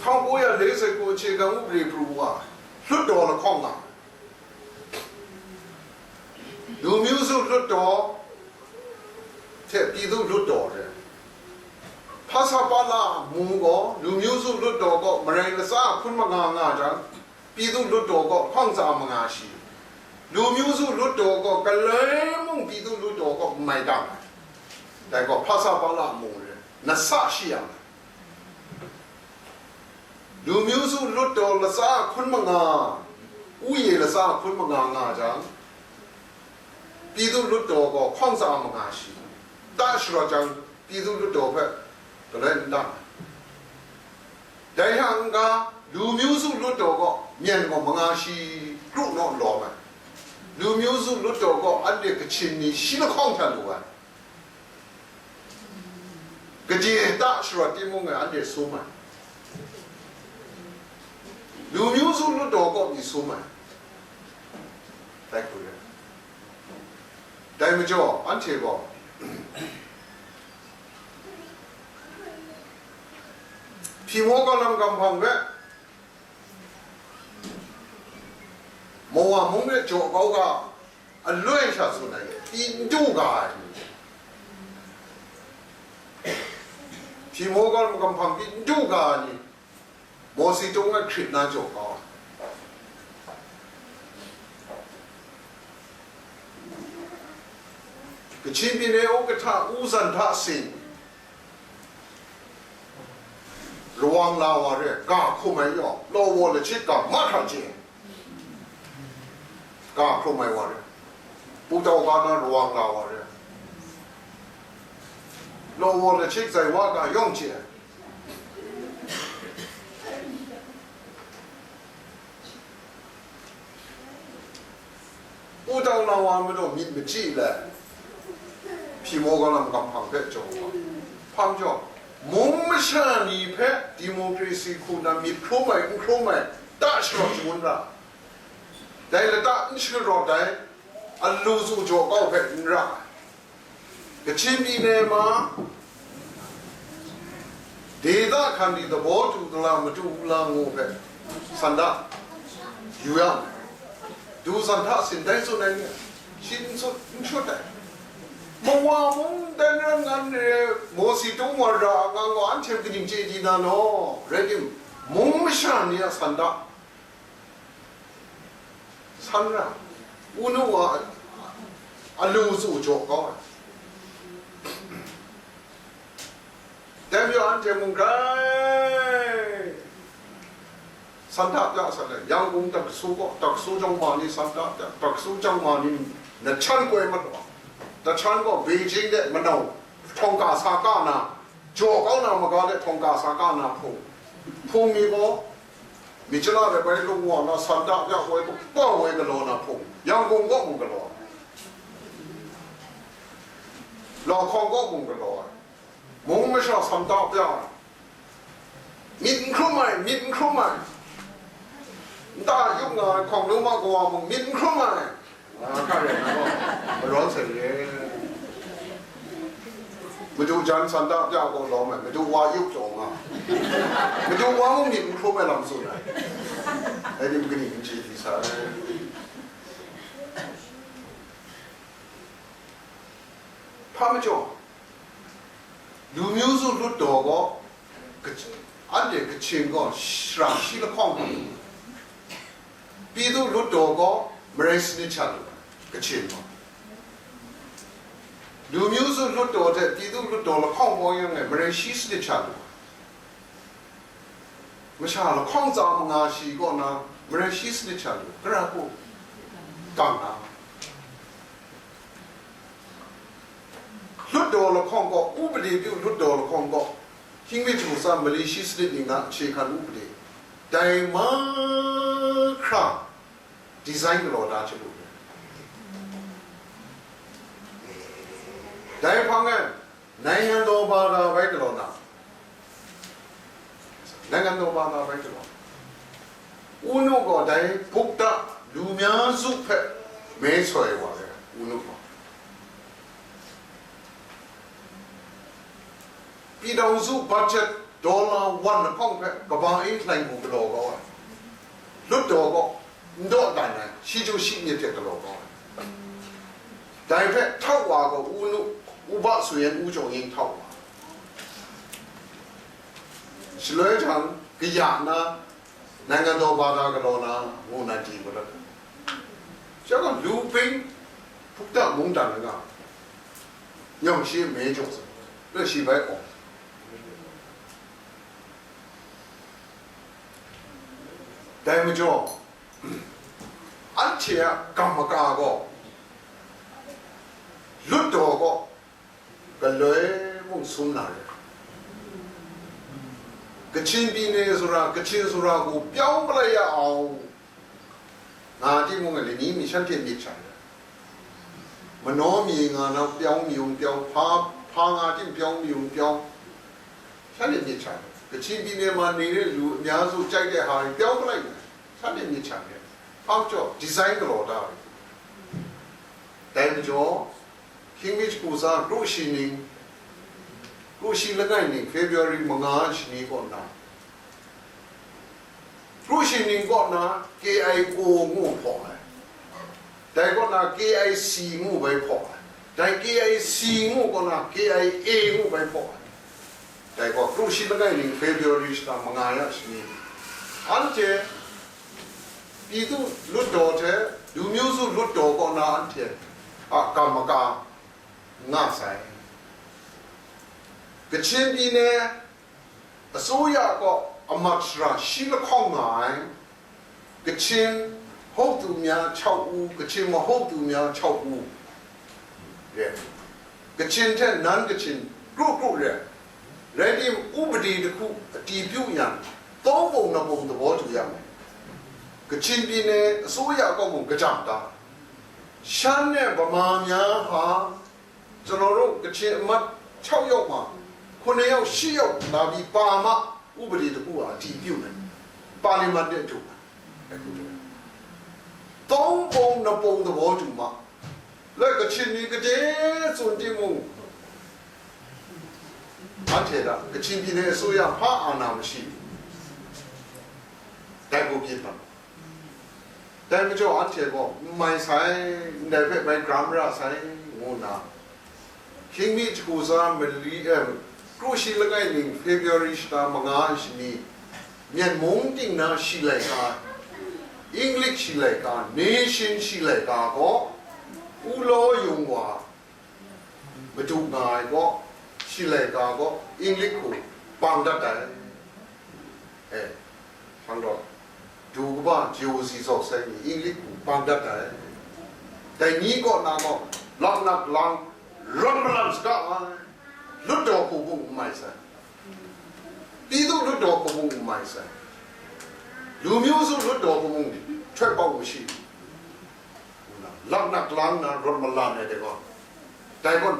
ထောင့်ကိုးရာလေးဆယ့်ကိုး အခြေခံဥပဒေ ပရူဝါ လွှတ်တော်လခေါက်မှာ လူမျိုးစုလွှတ်တော်ထက် ပြည်သူ့လွှတ်တော်တဲ့ ဖဆပလ မူကော လူမျိုးစုလွှတ်တော်ကော မရန်ကစားခွင့်မငါငါကြောင့် ပြည်သူ့လွှတ်တော်ကော ခွင့်စာမငါရှိ လူမျိုးစုလွှတ်တော်ကော ကလဲမှုန်ပြည်သူ့လွှတ်တော်ကော မိုင်တောင် ဒါကော ဖဆပလ မူတဲ့ နစရှိရမယ် လူမျိုးစုလွှတ်တော်လစားခွင့်မငါ ဥယေလစားခွင့်မငါငါကြောင့် ပြည်သူ့လွှတ်တော်ကော ခွင့်စာမငါရှိ တၢ်ရှော့ကြောင့် ပြည်သူ့လွှတ်တော်ဘက် ကလဲတၢ် ဒိုင်ဟန်က လူမျိုးစုလွှတ်တော်ကော မြန်ကောမငါရှိ ကြုံတော့လောမယ် လူမျိုးစုလွှတ်တော်ကော အဲ့ဒီကချင်နေရှိလခေါင်ထံလိုပါ ကကျင်တၢ်ရှော့တိမုံငါ အဲ့ဒီဆိုမှ လူမျိုးစုလွှတ်တော်ကော ဒီဆိုမှ တိုက်ခွေတယ် တိုင်မကျော် အန်ထေကော ဖီမောကလမ်ကမ်ဖမ်ဝဲ မော်ဝါမုံးနဲ့ကျော်ကောက်ကအလွဲ့ရှာဆိုနိုင်တယ် ပြည်သူ့ကါ ဖီမောကလမ်ကမ်ဖမ် ပြည်သူ့ကါ မော်စီတုံးကခရစ်နာကျော်ကောက် ကချင်ပြည်နယ်ဥက္ကဋ္ဌ ဦးစန္ဒစင် Rawang la wa re, ga hkum ai yaw, law wa lachit ga ma hkra chye. Ga hkum ai wa re, pu tau ga na rawang la wa re, law wa lachit zai wa ga yawng chye. Pu tau na wa majaw myit machyi let, hpyi maw ga lam gam hpang hpe jaw wa. Hpang jaw, mung masha ni hpe democracy hku na myit hkrum ai, n hkrum ai, ta sharawt shangun ra. Dai lata n sharawt ai, alu zu jaw kau hpe n ra ai. Kachin byin ai ma, ဒေသခံတွေ သဘောတူသလား မတူဘူးလား ငိုပဲ ဆန္ဒ ယူရမယ် ဒုစန္ဒ ဆင်တိုင်းဆိုနိုင်တယ် ရှင်းဆို ရှင်းတယ် မဝါမုန်တိုင်းရငန်းတွေ မော်စီတုံးဝါရာ အငန်းကို အန်ချေကနင်ချေဒီနာနော် ရယ်ဒို မုံမရှာနေ ဆန္ဒ ဆန္ဒ ဦးနှုတ်က အလိုအစို့ကြော်ကောင်းတယ် တမ်းပြောအန်တေမုန်တိုင်း ဆန္ဒပြဆန္ဒ ရန်ကုန်တက္ကသိုလ်က တက္ကသိုလ်ကျောင်းမှာနေ ဆန္ဒပြ တက္ကသိုလ်ကျောင်းမှာနေ နှစ်ချမ်းကွဲမတော့ တစ်ချမ်းက ပေကျင်းနဲ့ မနောင် ထောင်ကစားကနာ ကြော်ကောင်းတာမကလည်း ထောင်ကစားကနာဖုံ ဖုံမီကော မြစ်ချလာတဲ့ဘဲလုံးဝလာ ဆန္ဒပြပွဲတော့ ပေါ့ဝဲကလောနာဖုံ ရန်ကုန်ကမုံကလော လော်ခေါင်ကမုံကလော မုံမရှောင်ဆန္ဒပြ မြစ်ခရုမိုင် မြစ်ခရုမိုင် ဒါရုပ်ငါခေါင်လုံးမကွာမုံ မြစ်ခရုမိုင် ငါကလည်းမရောဆယ်ရဲ့ မတူချမ်းဆန္ဒပြကိုလောမယ် မတူဝါရုပ်ကြော်ငါ မတူဝါမှုမြစ်ခရုမိုင်လမ်းဆိုရယ် အဲ့ဒီပကတိမကြည့်ဒီစား ဖမ်းမကျော် လူမျိုးစုလွှတ်တော်က ကချ-၊ အန်တီကချင်က ရှရာရှိလခေါင်ပါ။ ပြည်သူ့လွှတ်တော်က မရန်စနစ်ချလို့ပါ။ ကချင်က လူမျိုးစုလွှတ်တော်ထက် ပြည်သူ့လွှတ်တော်လခေါင်ပေါ်ရင်လည်း မရန်ရှိစနစ်ချလို့ပါ။ မရှာလခေါင်စာမငါရှိကောနာ မရန်ရှိစနစ်ချလို့ ကရပုတ် ကင်တာ။ လွှတ်တော်လခေါင်က ဥပဒေပြုလွှတ်တော်လခေါင်က ဟိမ့်မ့ၢ်ထူစံ မလေးရှိစနစ်နင်က အခြေခံဥပဒေ တိုင်မခရ ဒီဇိုင်းကလော်ဒါချင်လို့ပဲ တိုင်ဖန်ငယ် နိုင်ငံတော်ဘာသာပဲကလော်ဒါ နိုင်ငံတော်ဘာသာပဲကလော်ဒါ ဦးနှုတ်က တိုင်ဗုဒ္ဓလူမျိုးစုဖက်မဲဆွယ်ပါတယ် ဦးနှုတ်က ပြည်ထောင်စုဘတ်ဂျက်ဒေါ်လာဝမ်နှောင်းဖက်ကမ္ဘာ့အင်္ကျိုင်ကိုကလော်ကောင်းတယ်။ လွှတ်တော်က တော့တိုင်တယ် ရှိကျိုးရှိမြစ်တဲ့ကလော်ကောင်းတယ်။ တိုင်ဖက်ထောက်ဝါက ဦးနှုတ် ဥပဆိုရင် ဦးကျော်ငြိမ်းထောက်ဝါ ရှလွဲထံ ကရနာ နိုင်ငံတော်ဘာသာကလော်နာ ငိုနာတီကိုလည်း ကျွန်တော်လူပိန်း ဖုတ်တမုန်းတန်က ညောင်ရှိမဲကျော်ဆို လက်ရှိပဲအောင် တိုင်မကျော် အန်ချေကမ္မကာကော လွတ်တော်ကော ကလွဲမှုဆုံးလာတယ်။ ကချင်ပြည်နယ်ဆိုတာ ကချင်ဆိုတာကို ပြောင်းပလိုက်ရအောင်။ ငါတိမုံကလည်းနီးမီရှမ်းဖြစ်မြစ်ချတယ်။ မနောမြေငါနောက်ပြောင်းမြုံပြောင်းဖားဖားငါတိပြောင်းမြုံပြောင်းရှမ်းဖြစ်မြစ်ချတယ်။ ကချင်ပြည်နယ်မှာနေတဲ့လူအများစုကြိုက်တဲ့ဟာတွေပြောင်းပလိုက်တယ်။ ရှမ်းဖြစ်မြစ်ချတယ်။ အောက်ကျော် design ကလော်တာပဲ။ တိုင်ကျော် ဟိမ့်မ့ၢ်ကူစါ ရုပ်ရှင်နင် ရုပ်ရှင်လငယ်နင် February မငါး ရှင်နေကောနာ ရုပ်ရှင်နင်ကောနာ KIO ငို့ဖော်တယ်။ တိုင်ကောနာ KIC ငို့ပဲဖော်တယ်။ တိုင် KIC ငို့ကောနာ KIA ငို့ပဲဖော်တယ်။ တိုင်ကောရုပ်ရှင်လငယ်နင် February ကမငါးရရှင်နေ အန်ကျဲ ပြည်သူ့လွှတ်တော်ထက် လူမျိုးစုလွှတ်တော်ကောနာအထက် အကမ္မကာ ငါဆိုင် ကချင်ပြည်နယ် အစိုးရကော အမတ်စရာ ရှိလခေါင်ငါ Kachin ဟုတ်သူများ ခြောက်ဦး၊ Kachin မဟုတ်သူများ ခြောက်ဦး တဲ့။ Kachin ထက် non Kachin ကရုတ်ကရုတ်တဲ့။ ရန်ဒီဥပဒေတစ်ခု အတည်ပြုရန် သုံးပုံနှစ်ပုံသဘောတူရမယ်။ ကချင်ပြည်နယ်အစိုးရကောက်ပုံကကြံတာ ရှမ်းနဲ့ဗမာများဟာ ကျွန်တော်တို့ကချင်အမတ် ခြောက်ယောက်မှာ ခုနှစ်ယောက် ရှစ်ယောက်လာပြီးပါမှ ဥပဒေတစ်ခုဟာအတည်ပြုနိုင်တယ်။ ပါလီမန်နဲ့အတူပါ။ အခုတည်းက သုံးပုံနှစ်ပုံသဘောတူမှ လက်ကချင်ပြည်ကတဲ့စွန်တိမှု အထက်တာ ကချင်ပြည်နယ်အစိုးရ ဘာအာဏာမရှိဘူး။ တိုက်ပွဲပြင်းထန်တယ်။ တိုင်းမကျော်အထက်ပေါ့ မိုင်ဆိုင်နယ်ဖက်ပိုင်း grammar ဆိုင်ငိုနာ ဟင်းမီးတကူစားမလီအဲ ကရုရှိလငယ်နင် February ရှတာမငါရှိနီ မျက်မုံတင်နာရှိလိုက်က English ရှိလိုက်က Nation ရှိလိုက်ကကော ဦးလောယုံဝါ မတူငါကော ရှိလိုက်ကကော English ကိုပေါင်တတ်တယ်။ အဲ ဟန်တော့ ဒူကဘယိုစီစော်ဆိုင် English ကိုပေါင်တတ်တယ်။ တိုင်ကြီးကောနာကော လောက်နက်လမ်း ရွတ်မလန်စကား လွတ်တော်ကိုဘုံမိုင်ဆိုင် ပြည်သူ့လွတ်တော်ကိုဘုံမိုင်ဆိုင် လူမျိုးစုလွတ်တော်ကိုဘုံ ထွက်ပေါက်မရှိဘူး။ လောက်နက်လမ်းနာ ရွတ်မလန်နဲ့တကော တိုင်ကော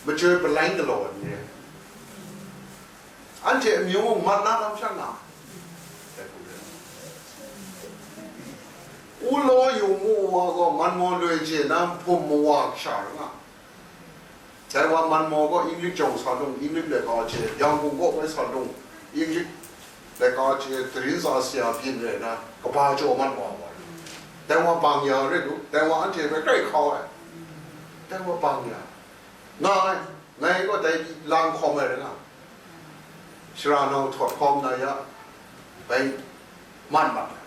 မကြွယ်ပလိုင်းကလော်နေ အန်တီအမျိုးမတ်နာလောက်ဖြတ်လာ ဦးလောယုံမိုးဝါက မန်မော်လွယ်ကျယ်နာ ဖုံမဝါရှာငါ တိုင်ဝါမန်မော်က အင်္ဂလိပ်ကျောင်းစာလုံး အင်္ဂလိပ်လက်ကချေ ရန်ကုန်ကပဲစာလုံး အင်္ဂလိပ်လက်ကချေ သတင်းစာဆရာပြင်နေနာ ကဘာကျော်မတ်ဝါဝါ တိုင်ဝါပင်ညာရဲလို့ တိုင်ဝါအန်တီပဲကြိုက်ခေါ်ဝဲ တိုင်ဝါပင်ညာ ငါ ငါကတိုင်လမ်းခေါ်မယ်ငါ ရှရာနောင်ထော်ဖုံးနာယ ဘယ်မှန်မှန်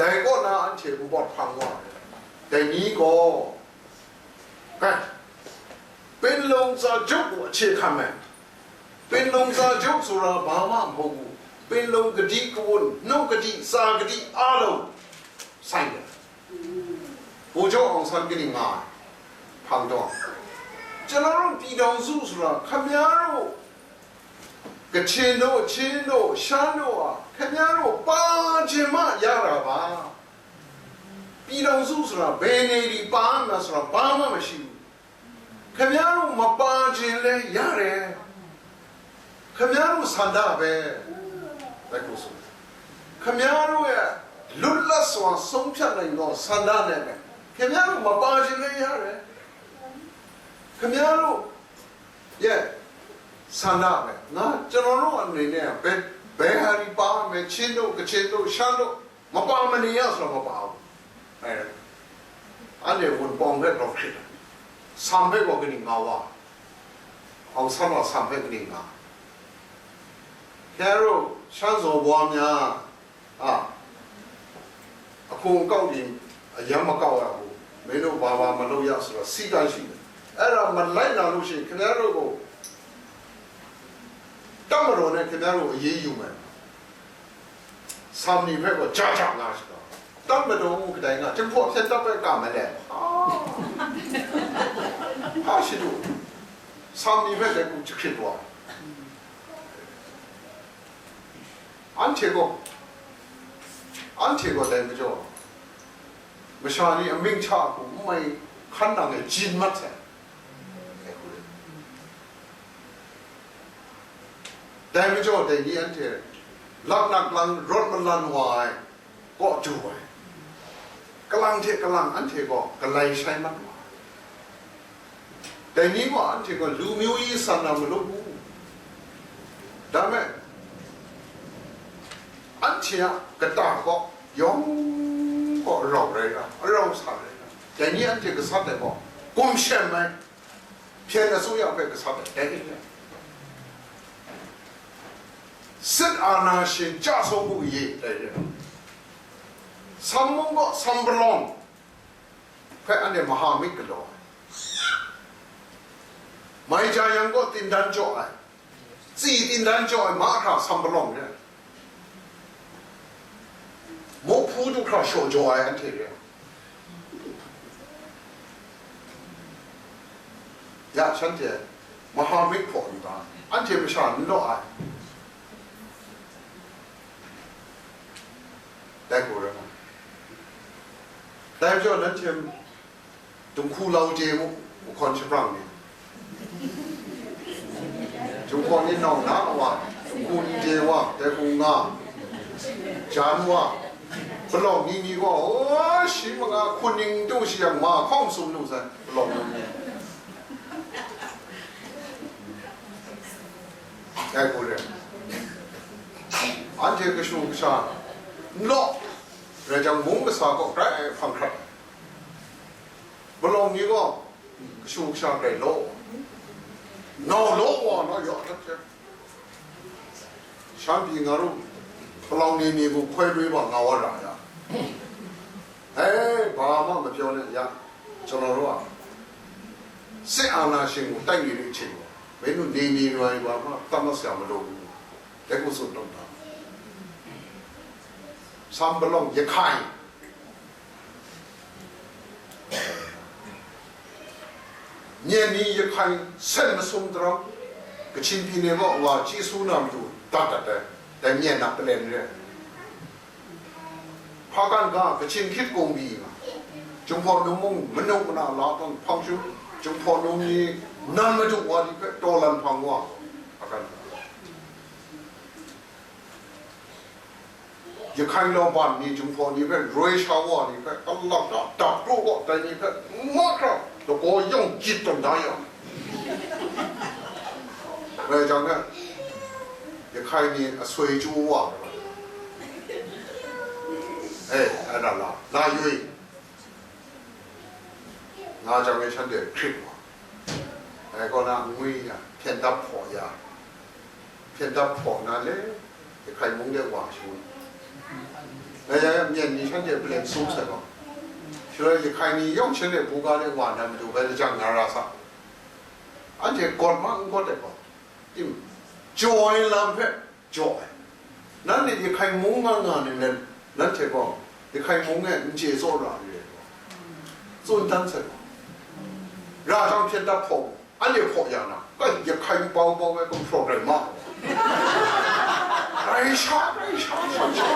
တိုင်ကောနာအန်တီဘူဘတ်ဖန်ဝါ တိုင်နီကော ကဲ ပင်လုံစာချုပ်ကိုအခြေခံမယ်။ ပင်လုံစာချုပ်ဆိုတာဘာမှမဟုတ်ဘူး။ ပင်လုံကတိကဝတ်နှုတ်ကတိစာကတိအားလုံးဆိုင်တယ်။ ဗိုလ်ချုပ်အောင်ဆန်းကတိငါထောင်တော့ကျွန်တော်တို့ပြည်ထောင်စုဆိုတာခင်ဗျားတို့ကချင်တို့ချင်းတို့ရှမ်းတို့ဟာခင်ဗျားတို့ပါချင်မှရတာပါ။ ပြည်ထောင်စုဆိုတာဘယ်နေဒီပါမှဆိုတာဘာမှမရှိဘူး။ ခင်ဗျားတို့မပါချင်လဲရတယ်။ ခင်ဗျားတို့ဆန္ဒပဲ။ ဘယ်လိုဆိုလဲ။ ခင်ဗျားတို့ရဲ့လွတ်လပ်စွာဆုံးဖြတ်နိုင်သောဆန္ဒနဲ့ပဲခင်ဗျားတို့မပါချင်လဲရတယ်။ ခင်ဗျားတို့ရဲ့ဆန္ဒပဲ။ ငါကျွန်တော်တို့အနေနဲ့ဘယ်ဘယ်ဟာဒီပါမယ်ချင်းတို့ကချင်တို့ရှမ်းတို့ မပါမနေရဆိုတော့မပါဘူးအဲအဲ့လေဝန်ပေါင်းတဲ့တော့ဖြစ်တယ်ဆံဖက်ကောကနင်ငါဝါအောင်ဆံတော့ဆံဖက်ကနေငါခဲတို့ရှမ်းစော်ဘွားများအာအခုံအကောက်တွေအရမ်းမကောက်ရဘူးမင်းတို့ဘာဘာမလုပ်ရဆိုတော့စီကံရှိတယ်အဲ့ဒါမလိုက်လာလို့ရှိရင်ခင်ဗျားတို့ကိုတပ်မတော်နဲ့ခင်ဗျားတို့အရေးယူမယ် စာမဏေဘက်ကိုကြားကြငါဆိုတော့တပ်မတော်ဥက္ကဋ္ဌကကျွန်တော်ဖျက်တပ်ပဲကမယ်လေဟာရှိတော့စာမဏေဘက်လည်းကိုချစ်သွားအန်ထေကိုအန်ထေကိုလည်းမကြောက်မရှားလေးအမိန့်ချအကူမမိုင်ခန်းတော်နဲ့ဂျင်းမတ်တယ် တိုင်မကျော်တိုင်ကြီးအန်ထေလက်နက်လမ်းရွတ်မလန်ဝါကော့တူဝဲကလန်ထေကလန်အန်ထေကောကလိုင်ဆိုင်မတ်ဝါတိုင်ကြီးကအန်ထေကောလူမျိုးရေးဆန္ဒမလုပ်ဘူးဒါမဲ့အန်ထေကကတာကောယောင်းကောအရောက်ရဲတာအရောက်ဆံရဲတာတိုင်ကြီးအန်ထေကစားတယ်ကောကွန်ရှန်မိုင်း ဖျဲနဆိုးရဖဲကစားတဲ့တဲနေတယ်စစ်အာဏာရှင်ကြဆုံးမှုအရေးတဲနေတယ်ဆမ်မုံကဆမ်ပလွန်ဖဲအဲ့ဒီမဟာမိတ်ကလော Mai ja yang gaw tindan jaw ai, tsi tindan jaw ai mahkra sam palawng re ai, mawhpu du hkra shaw jaw ai anhte re ai. Ya, shanhte mahamik hpaw n ta, anhte masha n law ai. Dai hku rai nga. Dai majaw, nanhte Dunghku Lau Je mu, Uhkawn Shaprang ni, Jinghpaw ni nau na wa, Dunghku N Je wa, dai hku nga, Jan wa, palawng ni ni gaw, o, shi manga hkun ning tu shi yang ma hkawng sum lu sai, palawng ni ni. Dai hku re. Anhte kashu kasha n law, rai jang, mung kasa kaw grai hpang hkrap ai. Palawng ni gaw kashu kasha grai law, nau law wa na ya dat hte, shan pyi nga ru, palawng ni ni bu hkoi lui wa nga wa ra ya. Hei, ba ma mapyaw na ya, ကျွန်တော်တို့က စစ်အာဏာရှင်ကို တိုက်နေတဲ့ အချိန်မှာ မင်းတို့ နေနေရွာရွာမှာ သတ်မှတ်စရာ မလိုဘူး။ လက်ကိုစွန့်လွှတ်ပါ။ စမ်းပလောင်ရခိုင် မြတ်နီရခိုင် ဆက်မဆုံးသလောက် ကချင်ပြည်နယ်က ဟိုဟာ ကြီးစိုးနာမည်လို့ တတ်တတ်တယ်။ ဒါမျက်နှာ ပလဲနေတယ်။ ဖားကန့်က ကချင်ခေတ်ကုန်ပြီ။ ကျုံဖော်လူမှု မနုဿနာလာတော့ ဖောက်ရှုံး ကျုံဖော်လူမှု နံပါတ်တစ်ဝါဒီဖက် တော်လှန်ဖောက်ဝါ ဖားကန့်က ရခိုင်လောင်ပါနေ ကျုံဖော်နေဖက် ရွေးရှားဝါနေဖက် ကလပ်တာ တပ်တို့က တိုင်နေဖက် မတ်ခရ တကောယုံကြည်တုံဒါရ အဲကြောင့်နဲ့ ရခိုင်နေအဆွေကျိုးဝါ အဲ အဲ့ဒါလား လာရွေး ငါကြောင့်လည်း ရှမ်းတွေဖြစ်မှာ။ အဲကော နာငွေရ ဖြတ်တပ်ဖို့ရ ဖြတ်တပ်ဖို့နာလေ ရခိုင်မုန်းတဲ့ဝါရှို့။ အဲရ မျက်နှာရှမ်းတွေ ပြန်ဆုံးဆက်ပါ။ ဆိုတော့ ရခိုင်နေရောက်ချင်တဲ့ ဘူကားတဲ့ဝါ နာမည်တို့ပဲ တကြငါရစ အန်တီ ကော့မန် ကော့တဲ့ကော တင် ကျော်လမ်းဖက် ကြော်တယ်။ နန်းနေရခိုင်မုန်းငါငါနေလဲ နန်းထဲကော ရခိုင်မုန်းနဲ့ မကျေစော်တာတွေ စွန့်တမ်းဆက်ပါ။ ရာကြောင့် ဖြတ်တပ်ဖို့ အဲ့ဒီဖို့ရနာ ကဲ ရခိုင်ပေါင်းပေါင်းပဲ control ရမှာ။ ရိုင်းရှား ရိုင်းရှား ရိုင်းရှား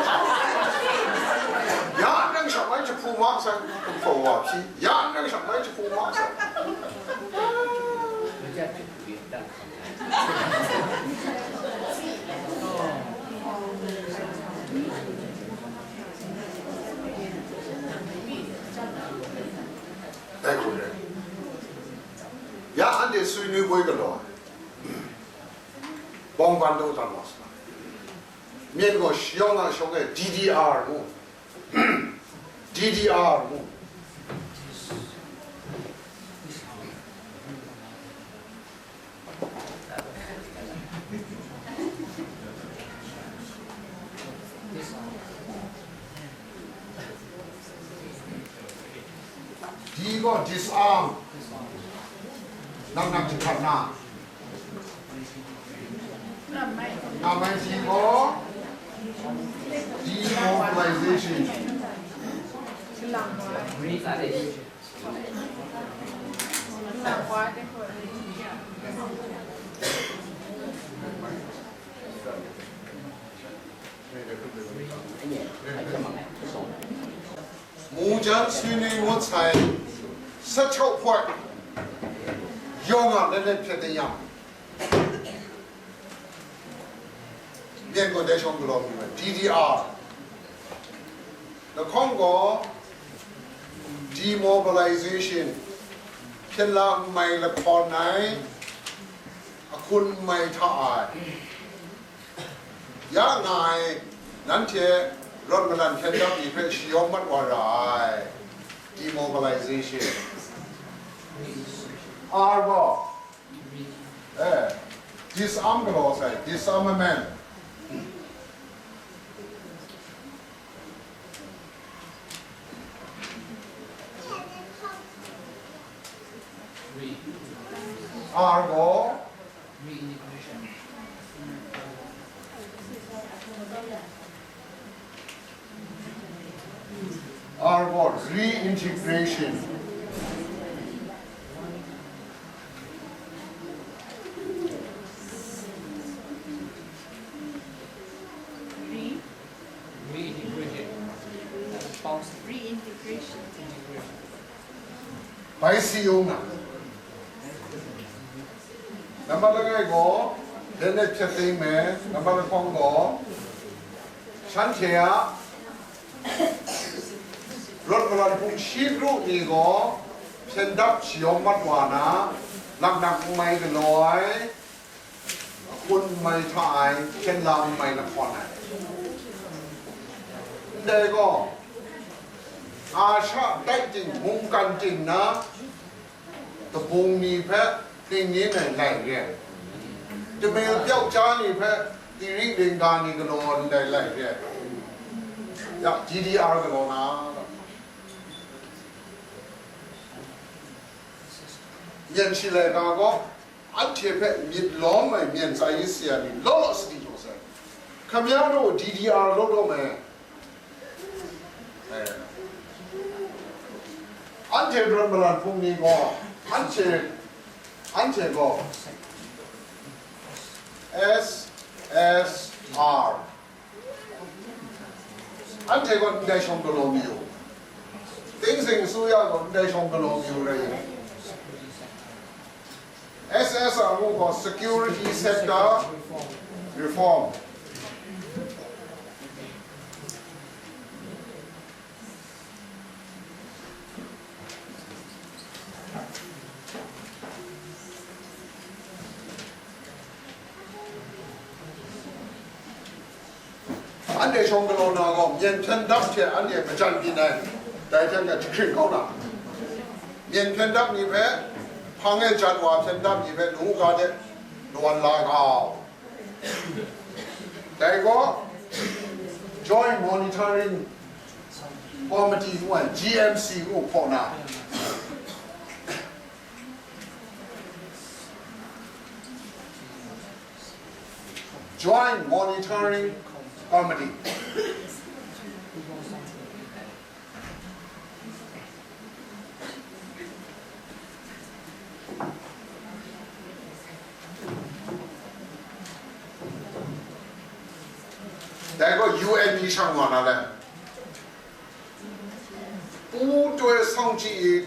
။ ရန်နိုင်ငံမှာ ချစ်ဖို့မဆန် control ပါဖြစ်။ ရန်နိုင်ငံမှာ ချစ်ဖို့မဆန်။ အဲခုလေ။ ရန်တဲ့ဆွေးနွေးပွဲကလော ပေါင်းပန်းတို့တမ်းပါစပါ။ မြင်းကိုရှောင်းလာရှောင်းခဲ့ DDR ကို DDR ကို ဒီက disarm နောက်နောက်တစ်ခါနာ နောက်ပိုင်းဒီက demobilization မူကြမ်းဆွေးနွေးမှုဆိုင် ဆယ့်ခြောက်ဖွဲ့ ရောင်းရလက်နက်ဖြတ်သိမ်းရမယ်။ မြင်းကို တဲရှုံးကလောင်ပြီပဲ DDR နှုတ်ခွန်းကို demobilization ဖြစ်လာမှီ လခေါ်နိုင် အခွင့်အရေးထား ရနိုင် နန်းထဲ ရတ်မလန် ဖြတ်တပ်ပြီး ဖက်ရှောင်းမှတ်သွားရ demobilization R က အဲ disarm ကလော ဆိုင် disarmament R gaw, R gaw reintegration. Re- Reintegration. Reintegration. Bai si yung na. Nambat langai gaw, Janet Chyating me, nambat lahkawng gaw, shanhte a rawt malan hpung shi kru ni gaw, hpyen dap shayawm mat wa na, laknak n mai galaw ai, ahkun n mai hta ai, hpyen la n mai lahkawn ai. Ndai gaw, a sha tai ting, mungkan ting na, Dabung ni hpe ning nin ai lai re ai, Tamil pyauk cha ni hpe tiri lingga ni galaw ndai lai re ai, ya, G D R galaw na, Myen shi laika gaw, anhte hpe myit lawm ai myen tsa yi saya ni law law sadi jaw sai. Hkam ya gaw D D R law law mai. Anhte rawt malan hpung ni gaw, anhte, anhte gaw S S R. Anhte gaw ndai shawng galaw mayu. Tingzing su ya gaw ndai shawng galaw mayu rai. S S R ngu gaw security sector reform. Anhte shawng galaw na gaw, myen hpyen dap hte anhte majan byin ai, dai hte myen jahkring kau na, myen hpyen dap ni hpe, hpang e jan wa hpyen dap ni hpe, lung u ga de, lawan la ga u. Dai gaw, Joint Monitoring Committee ngu ai, G M C ngu hpaw na, Joint Monitoring Committee. Dai gaw U N ni shang wa na le, ပူးတွဲစောင့်ကြည့်ရေး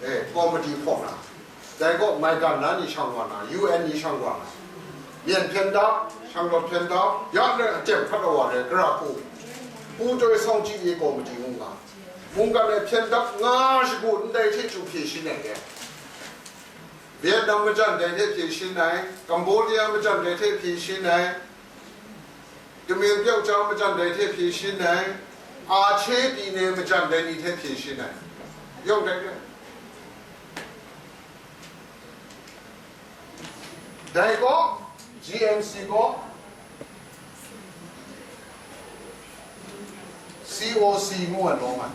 eh, committee hpaw na, dai gaw maigan na ni shang wa na, U N ni shang wa na, myen hpyen dap, shanglawt hpyen dap, ya le aten hpat wa le, gara hku, ပူးတွဲစောင့်ကြည့်ရေးကော်မတီ ngu nga, mungkan ai hpyen dap nga shagu ndai hte chyu hpye shin ai re. Vietnam majan dai hte hpye shin ai, Cambodia majan dai hte hpye shin ai, Tamil pyauk cha majan dai hte hpye shin ai, Aceh pyi ne majan dai ni hte hpye shin ai, yawng dai re. Dai gaw, G M C gaw, C O C ngu ai lawm ai,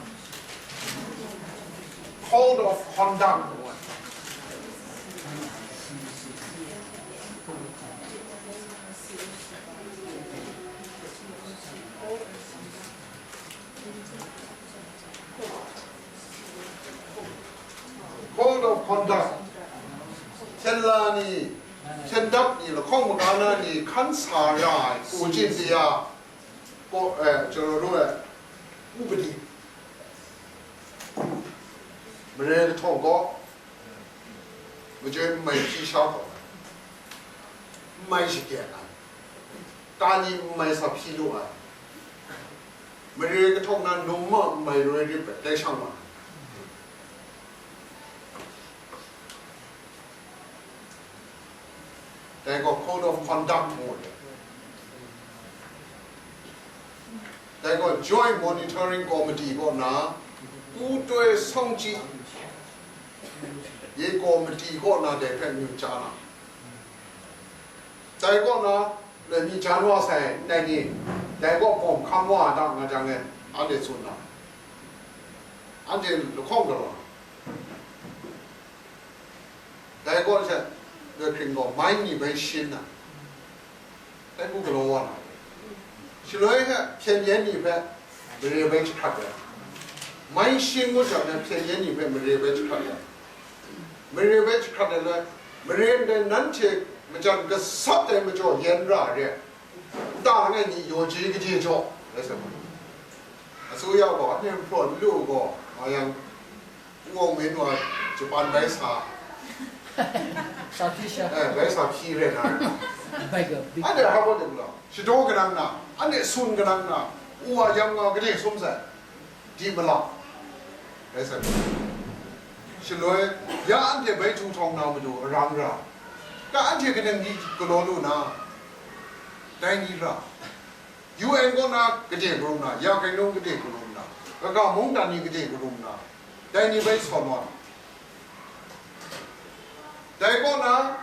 Code of Conduct ngu ai. Code of Conduct, hpyen la ni, hpyen dap ni, lahkawng maga na ni hkan sa ra ai, ကိုယ်ကျင့်တရား, ကိုယ်, eh, ကျွန်တော်တို့ရဲ့ ဥပဒေ, Mare kahtawng gaw, majoi n mai hpyi sha gaw, n mai shakyen ai, tali n mai sa hpyi lu ai, mare kahtawng na num ma n mai roi rit ai, dai shang wa ai. Dai gaw Code of Conduct ngu ai. Dai gaw Joint Monitoring Committee kaw na, ပူးတွဲစောင့်ကြည့်ရေးကော်မတီ kaw na dai hpe myit chya na, dai kaw na, loi mi jan wa sai, ndai ni, dai gaw hpawng hkam wa ai da, nga jang e, anhte tsun na, anhte lahkawng galaw na. Dai kaw hte, dai hkring gaw, mai ni bai shin na, dai hku galaw wa na, shaloi hte hpyen yen ni hpe mare bai jahkrat ai, mai shin ngut jang hte hpyen yen ni hpe mare bai jahkrat ai, mare bai jahkrat ai lai, mare ndai nanhte majan gasat ai majaw yen ra re, nta langai ni yaw je kaje jaw, rai sa ma. Asuya gaw, anhte nhpraw n lu gaw, nga yang, N Wang Min wa Japan bai sa, สาธิตชา eh, bai sa hpyi rai na, ไม่เกิดบิ๊ก anhte hpa baw de galaw, shadaw kanang na, anhte sun kanang na, u wa yam nga gade sum sai, di ma la, rai sa. Shaloi, ya anhte bai htu htawng na matu arang ra, ka anhte kaning di galaw lu na, dai ni ra, U N kaw na gade karum na, ya Kainung gade karum na, kaga mungdan ni gade karum na, dai ni bai sawn wa. Dai kaw na,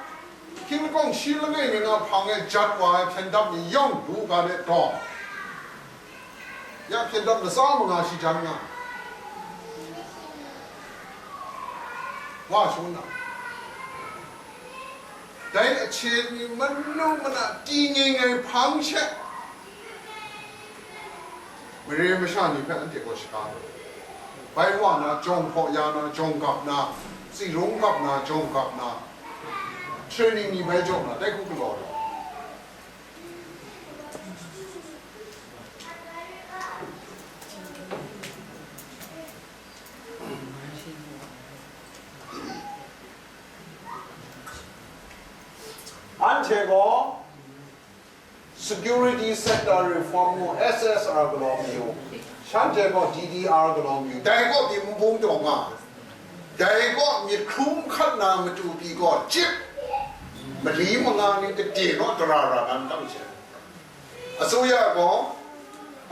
hkying lakawng shi langai ni nga hpang e jat wa ai hpyen dap ni yawng du ga let taw, ya hpyen dap latsa manga shi jan nga, wa shangun na, dai ahte ni manu mana tingnyeng ai hpang she, mare masha ni hpe anhte gaw shaga lu. Bai wa na, jawng hpaw ya na, jawng gap na, tsi rung gap na, jawng gap na, training ni bai jaw na, dai hku galaw ai. Anhte gaw security sector reform mu, S S R galaw mayu, shanhte gaw D D R galaw mayu, dai gaw pyi n bung taw nga, dai gaw myit hkrum hkat na matu pyi gaw chyip, mali manga ni gade naw dara ra na n tam she. Asuya gaw,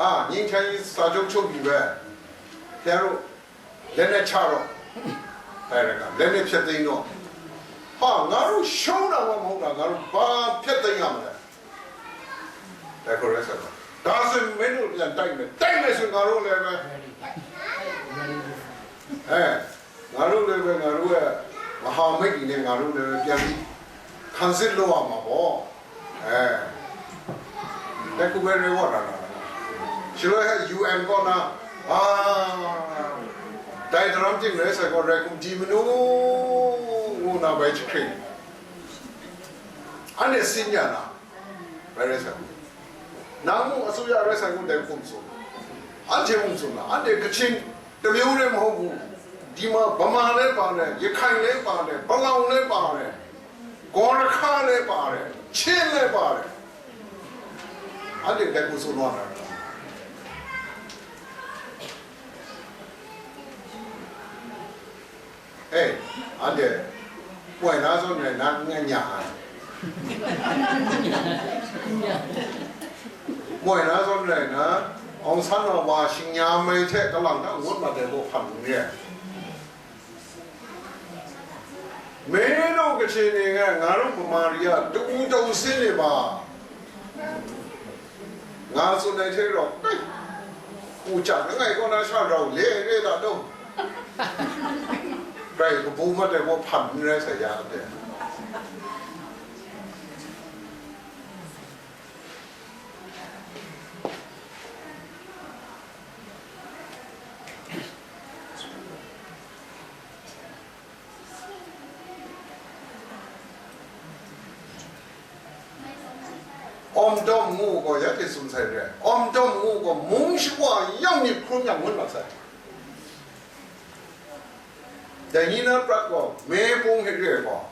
a, ငြိမ်းချမ်းရေးစာချုပ်ချုပ်ပြီပဲ, ခင်ဗျားတို့ လက်နက်ချတော့, အဲဒါက လက်နက်ဖျက်သိမ်းတော့, ဟာ ငါတို့ရှုံးတာမှမဟုတ်တာ ငါတို့ဘာဖျက်သိမ်းရမလဲ, ဒါဆိုရင်မင်းတို့ပြန်တိုက်မယ်, တိုက်မယ်ဆိုရင်ငါတို့လည်းပဲ, အဲ, ငါတို့လည်းပဲ ငါတို့ရဲ့မဟာမိတ်တွေနဲ့ ငါတို့လည်းပဲပြန်ပြီးခံစစ်လုပ်ရမှာပေါ့, အဲ, ဒါကိုပဲ ရဲဝတာလား, ကျွန်တော်က U N ကောနာ, အာ, တိုင်တရမ်းတင်ရဲစကောရဲကုမ်တီမနူငူနာဘဲချခရင်, အဲ့နဲ့စင်ညာနာ, ဘဲရဲစကော, နမ်မူအစိုးရရဲစကောတဲခုံဆို, အဲ့ချေခုံဆိုနာ, အဲ့တဲ့ကချင်းတစ်မျိုးတည်းမဟုတ်ဘူး, ဒီမှာဗမာလည်းပါတယ်, ရခိုင်လည်းပါတယ်, ပလောင်လည်းပါတယ်, ဂေါ်ရခါလည်းပါတယ်, ချင်းလည်းပါတယ်, အဲ့ဒီလက်ကိုဆိုတော့တာ, အေး, အဲ့ဒီပွင့်လာဆိုနေနာငညာ, ပွင့်လာဆိုနေနာအောင်ဆန်းတော်မှာရှင်ညာမဲထက်ကလောင်တော့ဝတ်ပါတယ်လို့ဖတ်နေတယ်. မင်းတို့ကချင်တွေက ငါတို့ဗမာတွေက တူတူစင်းနေပါ, ငါဆိုနိုင်သေးတော့ ပူကြငငယ်ကောနာရှောက်တော့လေရဲတာတော့, ကြိုက်ကပူမတ်တဲ့ဘောဖတ်နေရဆရာတဲ့. Om dom ngu gaw ya hte tsun sai re ai. Om dom ngu gaw mung shawa yawng myit hkrum yang ngun mat sai. Dai ni na prat gaw me pung hte re ai gaw,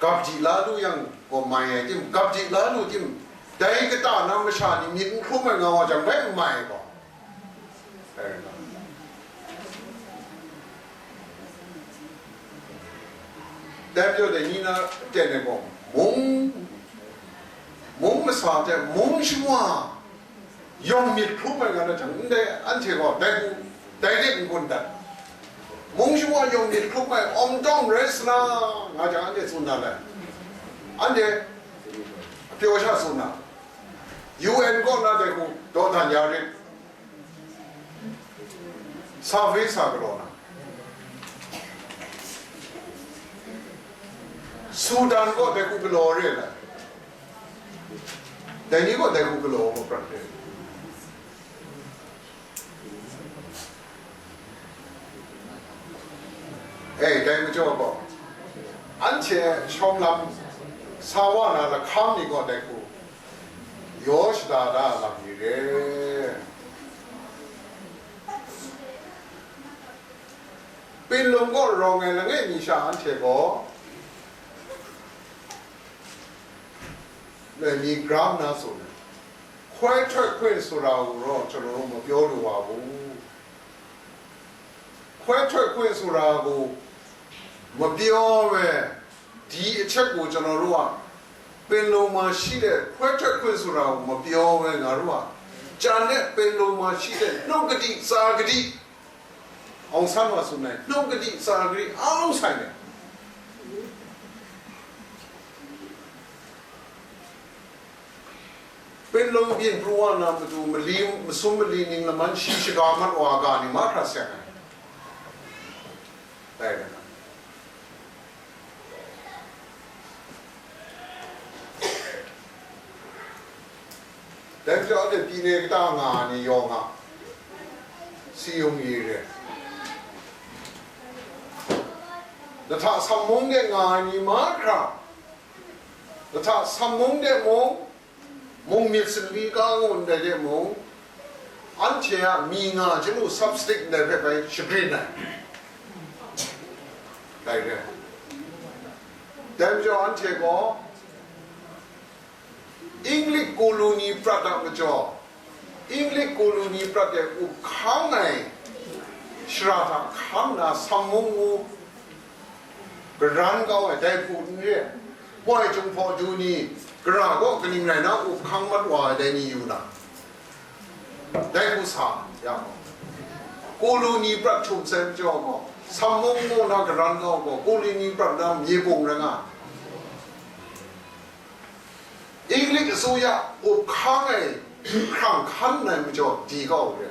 gap di la lu yang gaw mai ai tim, gap di la lu tim, dai kata na masha ni myit n hkrum ai nga wa jang bai n mai ai gaw. Dai pyaw dai ni na ten ai gaw, mung, mung masa hte mung shawa yawng myit hkrum ai nga na jang, ndai anhte gaw dai hku, dai de n-gun dat. Mung shawa yawng myit hkrum ai awng tawng rai sa na, nga jang anhte tsun na lai. Anhte pyaw sha tsun na, U N kaw na dai hku dawdan ya rit. Sa hpe sa galaw na, Sudan gaw dai hku galaw re ai. Dai ni gaw dai hku galaw gaw prat re. E, dai majaw gaw, anhte shawng lam sa wa na lahkam ni gaw dai hku yaw shada da lam ni re. Pinlung kaw rawng ai langai mi sha anhte gaw, ni gram na tsun ai, ခွဲထွက်ခွင့်ဆိုတာကိုတော့ ကျွန်တော်တို့ မပြောလိုပါဘူး။ ခွဲထွက်ခွင့်ဆိုတာကို မပြောဘဲ ဒီအချက်ကို ကျွန်တော်တို့က ပင်လုံမှာရှိတဲ့ ခွဲထွက်ခွင့်ဆိုတာကို မပြောဘဲ ငါတို့က ကျန်တဲ့ ပင်လုံမှာရှိတဲ့ နှုတ်ကတိ စာကတိ အောင်ဆန်းမှာဆိုနိုင် နှုတ်ကတိ စာကတိ အားလုံးဆိုင်တယ်။ ပင်လုံပြင်ပူဝါနာမတူ မလီမစုံမလီနင်းလမန်း ရှိရှိကားမတ်ဝါကားနီ မတ်ခရာဆန်တယ်။ ဒါကြောင့် ပြည်နယ်ကတားငါနီယောင်ငါ စီယုံရေးတယ်။ တထဆောင်မုန်းတဲ့ငါညီမခရာ တထဆောင်မုန်းတဲ့မုံ မုံမြစ်စလီကားငုံတဲ့တဲ့မုံ အန်ချေအမီငါကျွန်ုပ် substick နဲ့ဖက်ပိုင်း ရှုပ်ရင်းနိုင် တိုက်တယ်။ ဒါကြောင့် အန်ချေကော အင်္ဂလိပ်ကိုလိုနီပြတ်တာမကျော် အင်္ဂလိပ်ကိုလိုနီပြတ်တဲ့ဥခန်းနိုင် ရှရာတာခမ်းနာ ဆံမုံမူ ကရန်ကောင်းတဲ့ တိုင်ပူနဲ့ ပွိုင်ကျုံဖော်ဒူနီ ကရာကောကနင်္ဂနွေနာ ဥခန်းမတ်ဝါတဲ့နီယူနာ တိုင်ပူစာရအောင် ကိုလိုနီပြတ်ထုံစံကြောင်း ဆံမုံမူနာ ကရန်ကောင်းကို ကိုလိုနီပြတ်နာ မြေပုံရငါ အင်္ဂလိပ်အစိုးရ အိုပ်ခါငယ် ခရံခန်းနိုင်မကျော် ဒီကောက်ရဲ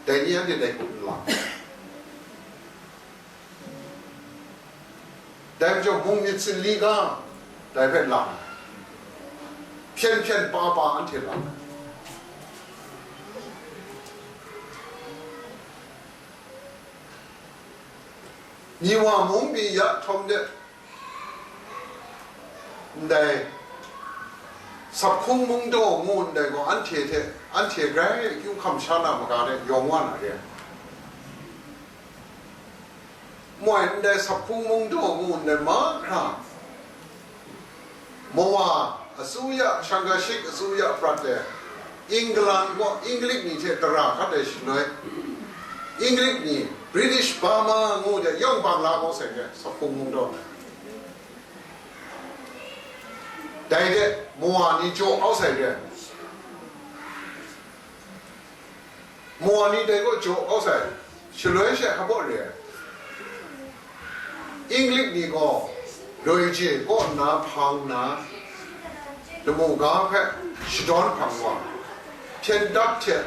ဒိုင်ယန်ဒီဒိုင်ကုလလာ ဒိုင်ကျော် မုံမြစ်စင်လီက ဒိုင်ဖက်လာ ဖြန့်ဖြန့်ပါပါ အန်ထေလာ မြေဝါမုံမီရထုံးတဲ့ Ndai, Sapkhung Mungdaw ngu ndai gaw anhte hte, anhte grai akyu hkam sha na maga de yawng wa na re ai. Moi ndai Sapkhung Mungdaw ngu ndai mahkra, Mawa အစိုးရ, Shangkashik အစိုးရ prat de, England gaw English ni hte tara hkat ai shaloi, English ni, British Burma ngu de yawng bang la gaw sai de, Sapkhung Mungdaw. Dai de, Mawa ni jaw au sai de. Mawa ni dai gaw jaw au sai. Shaloi she hpa re ai. English ni gaw, loi je kaw nna hpang nna, lamu ga hpe shadawn hpang wa, hpyen dap hte,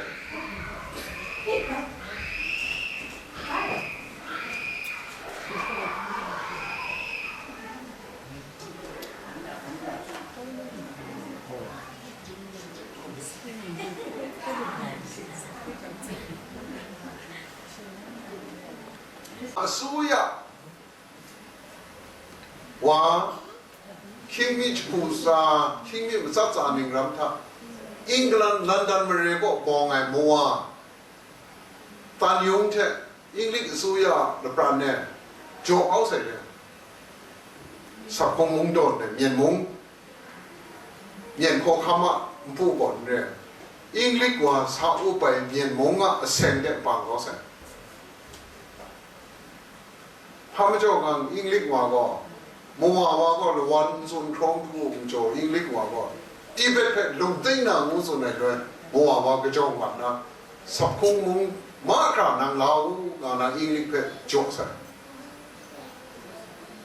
အစိုးရ wa, hkying mi jahku tsa, hkying mi matsat tsa ningran hta, England, London mare kaw bawng ai Mawa, Tan Yung hte English အစိုးရ lapran e jaw au sai re, Sapkhung Mungdaw e Myen Mung, Myen Hkawhkam a npu gaw n re, English wa sa up ai Myen Mung a aseng de bang kau sai. Hpa majaw gang English wa gaw, Mawa wa gaw lawan n tsun hkrawng hku majaw English wa gaw, Tibet hpe lung ting na ngu tsun ai loi, Mawa wa kajawng mat na, Sapkhung mung mahkra nang la u, nga na English hpe jaw sai.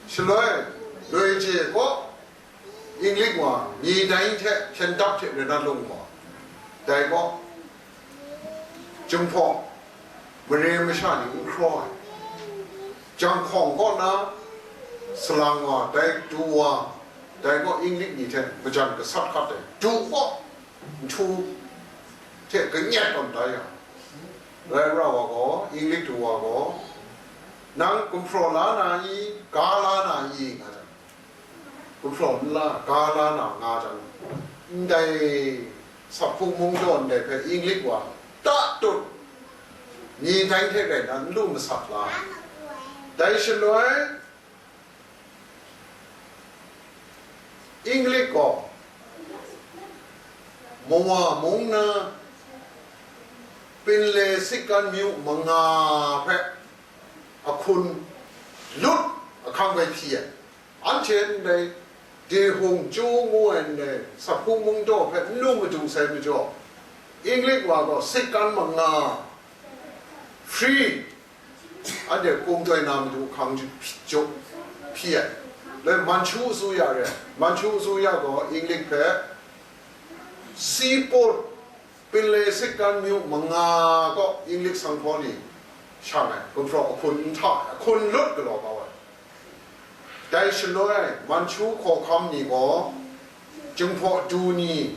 Shaloi, loi je gaw, English wa, ni dai hte hpyen dap hte rai na lung gaw, dai gaw, Jinghpaw, mare masha ni n hkraw ai, Janghkawng kaw na, Salang wa, dai du wa, dai gaw Inglik ni hte majan gasat hkat ai, du gaw nhtu hte kanyet tawn da ya, rai ra wa gaw, Inglik du wa gaw, nang gumhpraw la na i, ga la na i, nga jang, gumhpraw n la, ga la na nga jang, ndai Saphung mungdaw ndai hpe Inglik wa ta tut, ni dai hte rai na n lu masat la. Dai shaloi, Inglik gaw Mawa mung na Pinle sikkan myu manga hpe ahkun lut ahkang bai hpyi ai. Anhte ndai Dehung Chyu ngu ai ndai Saphung mungdaw hpe n lu madu sai majaw, Inglik wa gaw sikkan manga, free, anhte kung toi na matu hkang jaw hpyi ai. Lai Manchu asuya re ai. Manchu asuya gaw Inglik hpe seaport, Pinle sikkan myu manga kaw Inglik sanghpaw ni shang ai, gumhpraw ahkun nhtang ai, ahkun lut galaw kau ai. Dai shaloi Manchu hkawhkam ni gaw Jinghpaw Du ni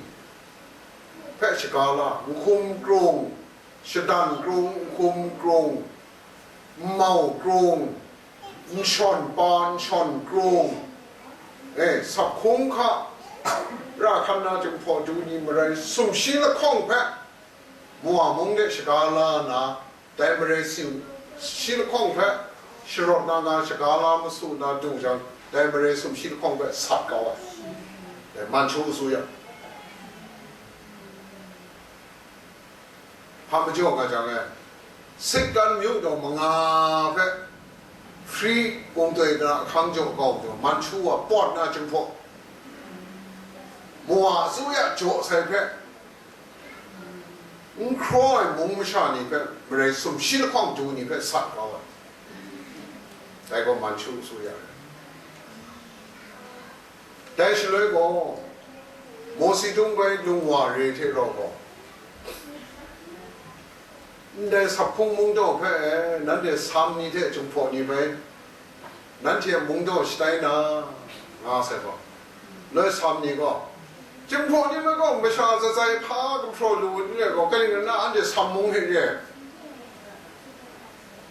hpe shaga la, Nhkum Krung, Shadan Krung, Nhkum Krung, Nmau Krung, Nshawn Pa, Nshawn Krung, e, Saphung hka, ra hkan na Jinghpaw Du ni marai sumshi lahkawng hpe Mawa mung de shaga la na, dai marai sumshi lahkawng hpe sharawt na nga shaga la masu na du jang, dai marai sumshi lahkawng hpe sat kau ai. Dai Manchu asuya hpa majaw nga jang e, sikkan myu daw manga hpe free kung toi na ahkang jaw kau majaw, Manchu wa pawt na Jinghpaw Mawa asuya jaw sai hpe, n hkraw ai mung masha ni hpe marai sumshi lahkawng du ni hpe sat kau ai. Dai gaw Manchu asuya. Dai shaloi gaw, Mawsi Tung bai lung wa re hte rau gaw, ndai Saphung mungdaw hpe nanhte Sam ni hte Jinghpaw ni bai nanhte a mungdaw shatai na, nga sai gaw, noi Sam ni gaw, Jinghpaw ni bai gaw masha zatsai hpa gumhpraw lu ai n rai gaw, kaning rai nna anhte Sam mung hte re ai,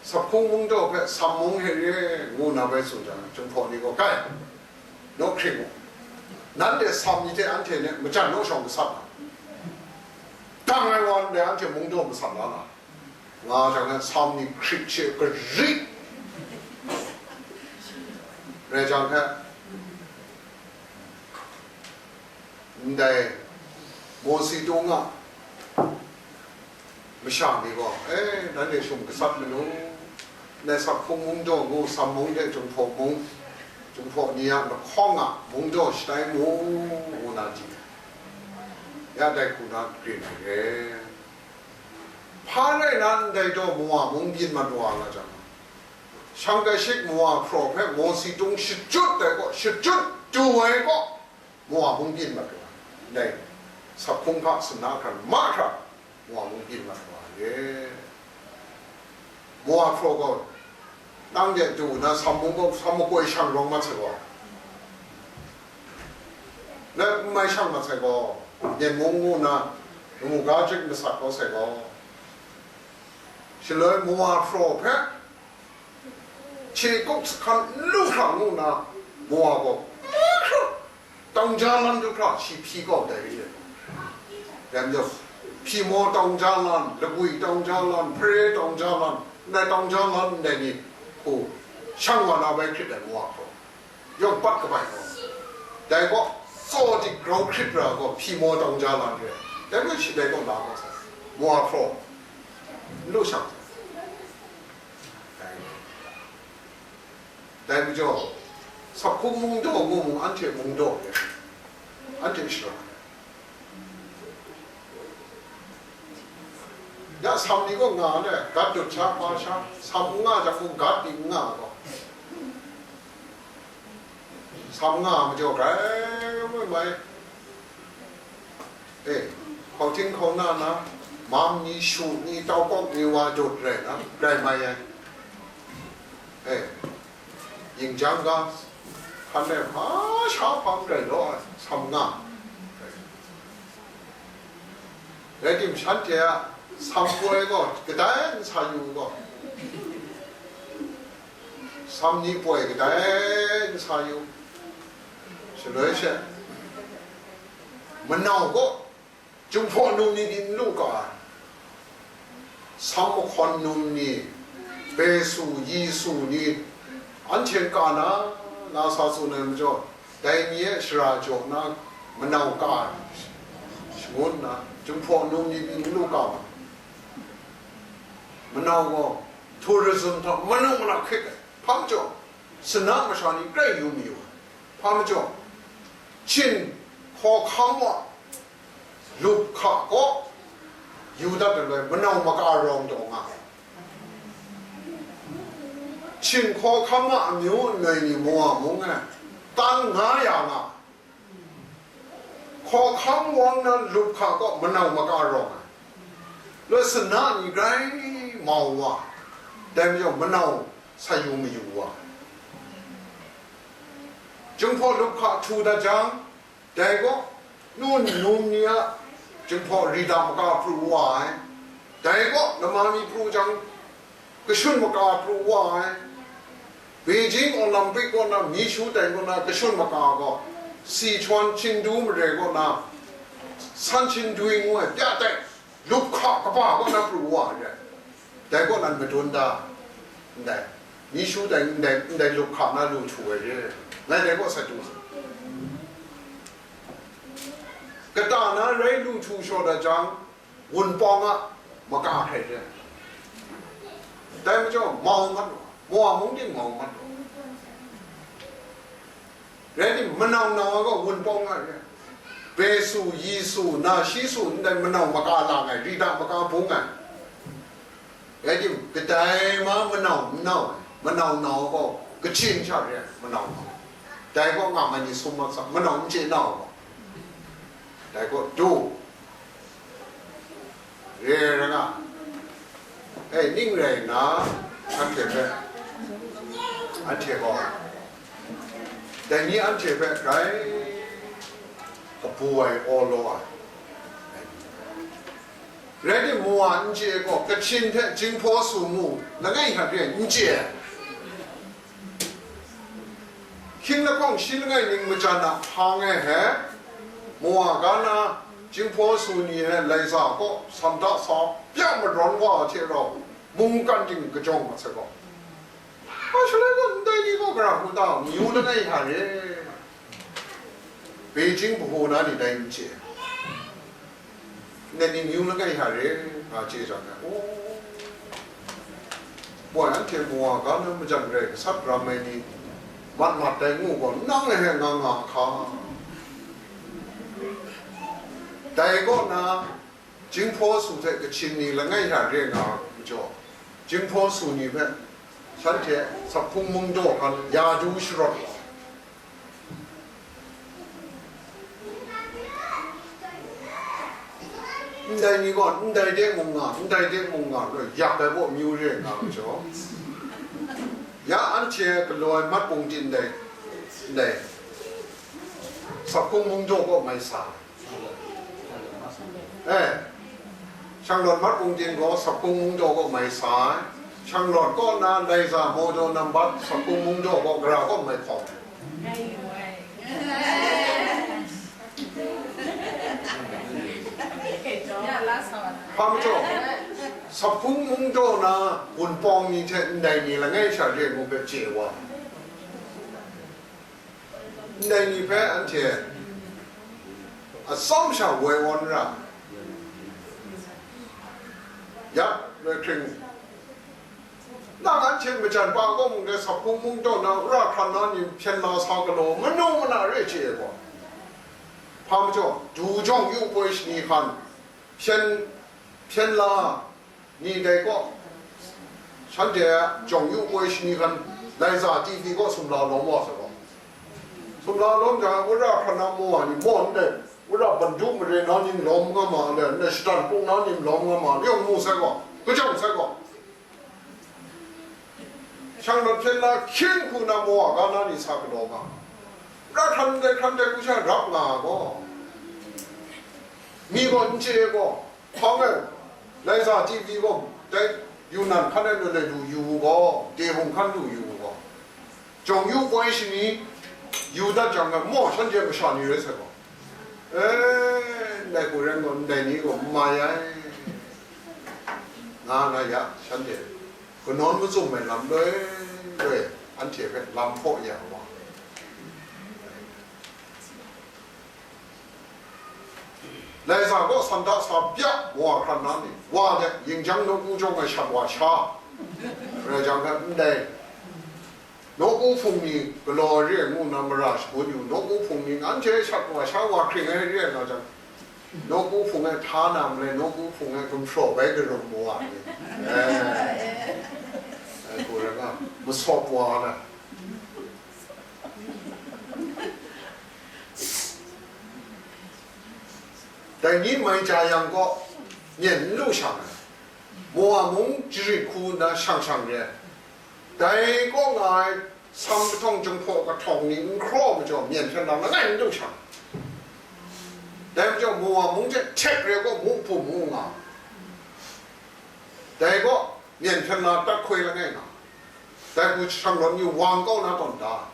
Saphung mungdaw hpe Sam mung hte re ai, ngu nna bai tsun jang, Jinghpaw ni gaw, kai, naw hkring u, nanhte Sam ni hte anhte hte majan naw shawng gasat na, dang ai wa ndai anhte mungdaw masat la na, nga jang, Sam ni hkrit she garit rai jang hte, ndai Mawsi Tung a masha ni gaw, e, nanhte shum gasat manu, ndai Saphung mungdaw ngu, Sam mung de Jinghpaw mung, Jinghpaw ni a lahkawng a mungdaw shatai mu, ngu na di, ya dai hku na grin ai re. Hpa rai na ndai daw Mawa mung byin mat wa nga jang, Shang Kai Shik Mawa hpraw hpe Mawsi Tung shachyut ai gaw, shachyut du ai gaw, Mawa mung byin mat wa ai. Ndai Saphung hka sumna hkran mahkra Mawa mung byin mat wa ai. Mawa hpraw gaw, nang de du nna Sam mung gaw, Sam makoi shang rawng mat sai gaw, na n mai shang mat sai gaw, Myen mung ngu nna, lamu ga jik masat kau sai gaw, shaloi Mawa hpraw hpe, hkye kup sahkan n lu hkra ngu nna, Mawa gaw, tang ja lan du hkra shi hpyi kau dai re. Dai majaw, Hpyi Maw tang ja lan, Lagwi tang ja lan, Hpare tang ja lan, ndai tang ja lan ndai ni hku shang wa na bai hkrit ai Mawa hpraw, yawng pat kabai gaw, dai gaw, tsaw dik grau hkrit ra gaw, Hpyi Maw tang ja lan re. Dai gaw shi dai gaw la gaw sai, Mawa hpraw n lu shang sai. Dai, dai majaw, Saphung mungdaw ngu mung, anhte mungdaw re, anhte shara. Ya Sam ni gaw nga le, gat dut sha, hpa sha, Sam n nga jang gaw, gat pyi n nga gaw, Sam nga majaw, grai mai mai. E, hkauhting hkauna na, mam ni, shu ni, tau kawk ni wa dut rai na, rai mai ai. E, yin jang ga, Shan e hpa sha hpa n rai law, sam nga. Rai tim, shanhte a sam poi gaw kadai n sa yu u gaw, sam ni poi kadai n sa yu. Shaloi she, manau gaw Jinghpaw num ni byin n lu ga ai, sam mahkawn num ni, Besu, Yesu ni, anhte n ka na, na sa tsun ai majaw, dai ni e shara jaw nna manau ka ai, shangun nna, Jinghpaw num ni byin n lu ga ai. Manau gaw tourism hta manu mana hkrit ai. Hpa majaw, sana masha ni grai yu mayu ai. Hpa majaw, Chin hkawhkam wa lup hka kaw yu dat ai manau maka rawng taw nga ai. Chin hkawhkam a amyu anoi ni Mowa mung e tang nga ya nga ai. Hkawhkam wang na lup hka kaw manau maka rawng ai. Loi sana ni grai mau wa, dai majaw manau sa yu mayu wa. Jinghpaw lup hka htu dat jang, dai gaw nun num ni a Jinghpaw Rita maka pru wa ai. Dai gaw lama mi pru jang, kashun maka pru wa ai. Beijing Olympic kaw na, Minshu tai kaw na kashun maka gaw, Sichuan Chengdu mare kaw na, Sanchingdui ngu ai pya tai, lup hka kaba kaw na pru wa ai. Dai kaw nan madun da, ndai, Minshu tai ndai, ndai lup hka na lu htu ai re, ngai dai kaw sa du sa. Kata na rai lu htu shaw dat jang, Wunpawng a maka hkrai re. Dai majaw, mau mat wa, Mowa mung ting mau mat wa. Rai tim, manau nau ai gaw Wunpawng a re. Besu, Yesu, Nashisu ndai manau maka lang ai, Rita maka bung ai. Rai tim, kadai ma manau n nau ai, manau nau ai gaw Kachin sha re ai, manau nau. Dai gaw nga mai ni sum mat sa, manau n chye nau ai gaw. Dai gaw du. Re ai ra nga. E, ning rai nna, anhte hpe, anhte gaw, dai ni anhte hpe grai kabu ai, awlaw ai. Rai timung, wa n chye gaw, Kachin hte Jinghpaw Su mu langai hta re n chye ai. Hkying lahkawng shi langai ning majan a hpang e he, Mowa ga na, Jinghpaw Su ni he Laiza kaw sam da sa pya marawn wa ai hte rau, mungkan ting kajawng mat sai gaw, a shaloi gaw ndai ni gaw gara hku ta, mayu langai hta re. Beijing Bahu na ni dai n chye. Ndai ni mayu langai hta re, nga chye jang, o, boi, anhte Mowa ga na majan rai gasat ram ai ni mat mat dai ngu gaw, nang e he nga nga hka. Dai kaw na, Jinghpaw Su hte Kachin ni langai hta re nga majaw, Jinghpaw Su ni hpe shanhte Saphung Mungdaw hkan ya du sharawt wa. Ndai ni gaw, ndai de mung nga, ndai de mung nga, roi yak ai baw myu re nga majaw, ya anhte galaw ai mat bungtin ndai, ndai Saphung Mungdaw kaw mai sa. E, Shanglawt mat bungtin gaw Saphung Mungdaw kaw mai sa ai. Shanglawt kaw na Laiza Mawdaw nambat Saphung Mungdaw kaw gara kaw mai hkawm. Hpa majaw, Saphung Mungdaw na Wunpawng ni hte ndai ni langai sha re ngu hpe chye wa. Ndai ni hpe anhte atsawm sha woi wan ra, ya, loi hkring. Nang anhte majan pa kaw mung dai Saphung Mungdaw na, wora hkran na ni hpyen la sa galaw, manu mana re chye ai gaw, hpa majaw, du jawng yu poi shani hkan, hpyen, hpyen la, ni dai kaw, shanhte a jawng yu poi shani hkan, Laiza T V kaw sumla lawm wa sai gaw, sumla lawm jang, wora hkran na maw ni maw ndai, wora bandu mare na ning lawm nga ma le, ndai shatan pung na ning lawm nga ma le, yawng mu sai gaw, kajawng sai gaw, Shanglawt hpyen la hkyen hku na Mowa ga na ni sa galaw nga. Ra hkran dai hkran dai hku sha rap nga gaw, mi gaw n chye gaw, hpang e, Laiza T V gaw dai Yunnan hkan e lu le lu yu u gaw, Dehung hkan lu yu u gaw, jawng yu poi shani yu dat jang gaw, maw shanhte masha ni rai sai gaw, e, ndai hku rai gaw, ndai ni gaw n mai ai, nga na ya, shanhte kanawn mazum ai lam loi loi, anhte hpe lam hpaw ya wa. Laiza gaw sanda sa bya wa hkran na ni, wa de, yin jang nawku jawng ai shat wa sha, rai jang hpe ndai nawku hpung ni galaw ai re ai ngu nna mara shangun yu, nawku hpung ni anhte shat wa sha wa hkring ai re ai nga jang, nawku hpung e hta na malai, nawku hpung e gumhpraw bai garum wa ni, eh, ai hku rai nga, masawp wa na. Dai ni mai ja yang gaw, myen n lu shang ai, Mowa mung jarit hku nna shang shang re ai. Dai kaw nga ai sam kahtawng, jinghpaw kahtawng ni n hkraw majaw, myen hpyen na langai n lu shang. Dai majaw, Mowa mung hte htek re gaw, mu hpum mu nga. Dai gaw, myen hpyen na tat hkoi langai nga. Dai hku shanglawt ni wang kau na tawn da,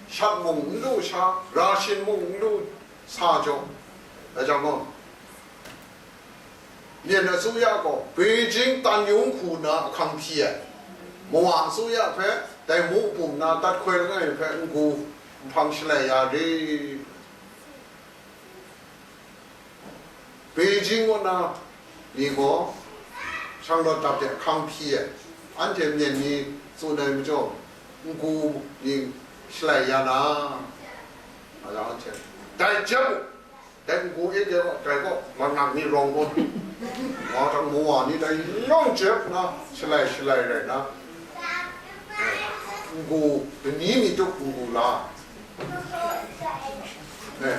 shat mung n lu sha, ra shin mung n lu sa jaw, dai jang gaw, myen asuya gaw Beijing tan yung hku na ahkang hpyi ai, Mowa asuya hpe dai mu pum na tat hkoi langai hpe n-gu nhpang shalai ya re. Beijing kaw na ni gaw shanglawt dap de ahkang hpyi ai, anhte myen ni tsun ai majaw, n-gu ning shalai ya na, a ya anhte dai jep u, dai n-gu e de gaw, dai gaw, manang ni rawng gaw, nga dang Mowa ni dai yawng jep na, shalai shalai rai na, n-gu, dani mi tup n-gu la, eh,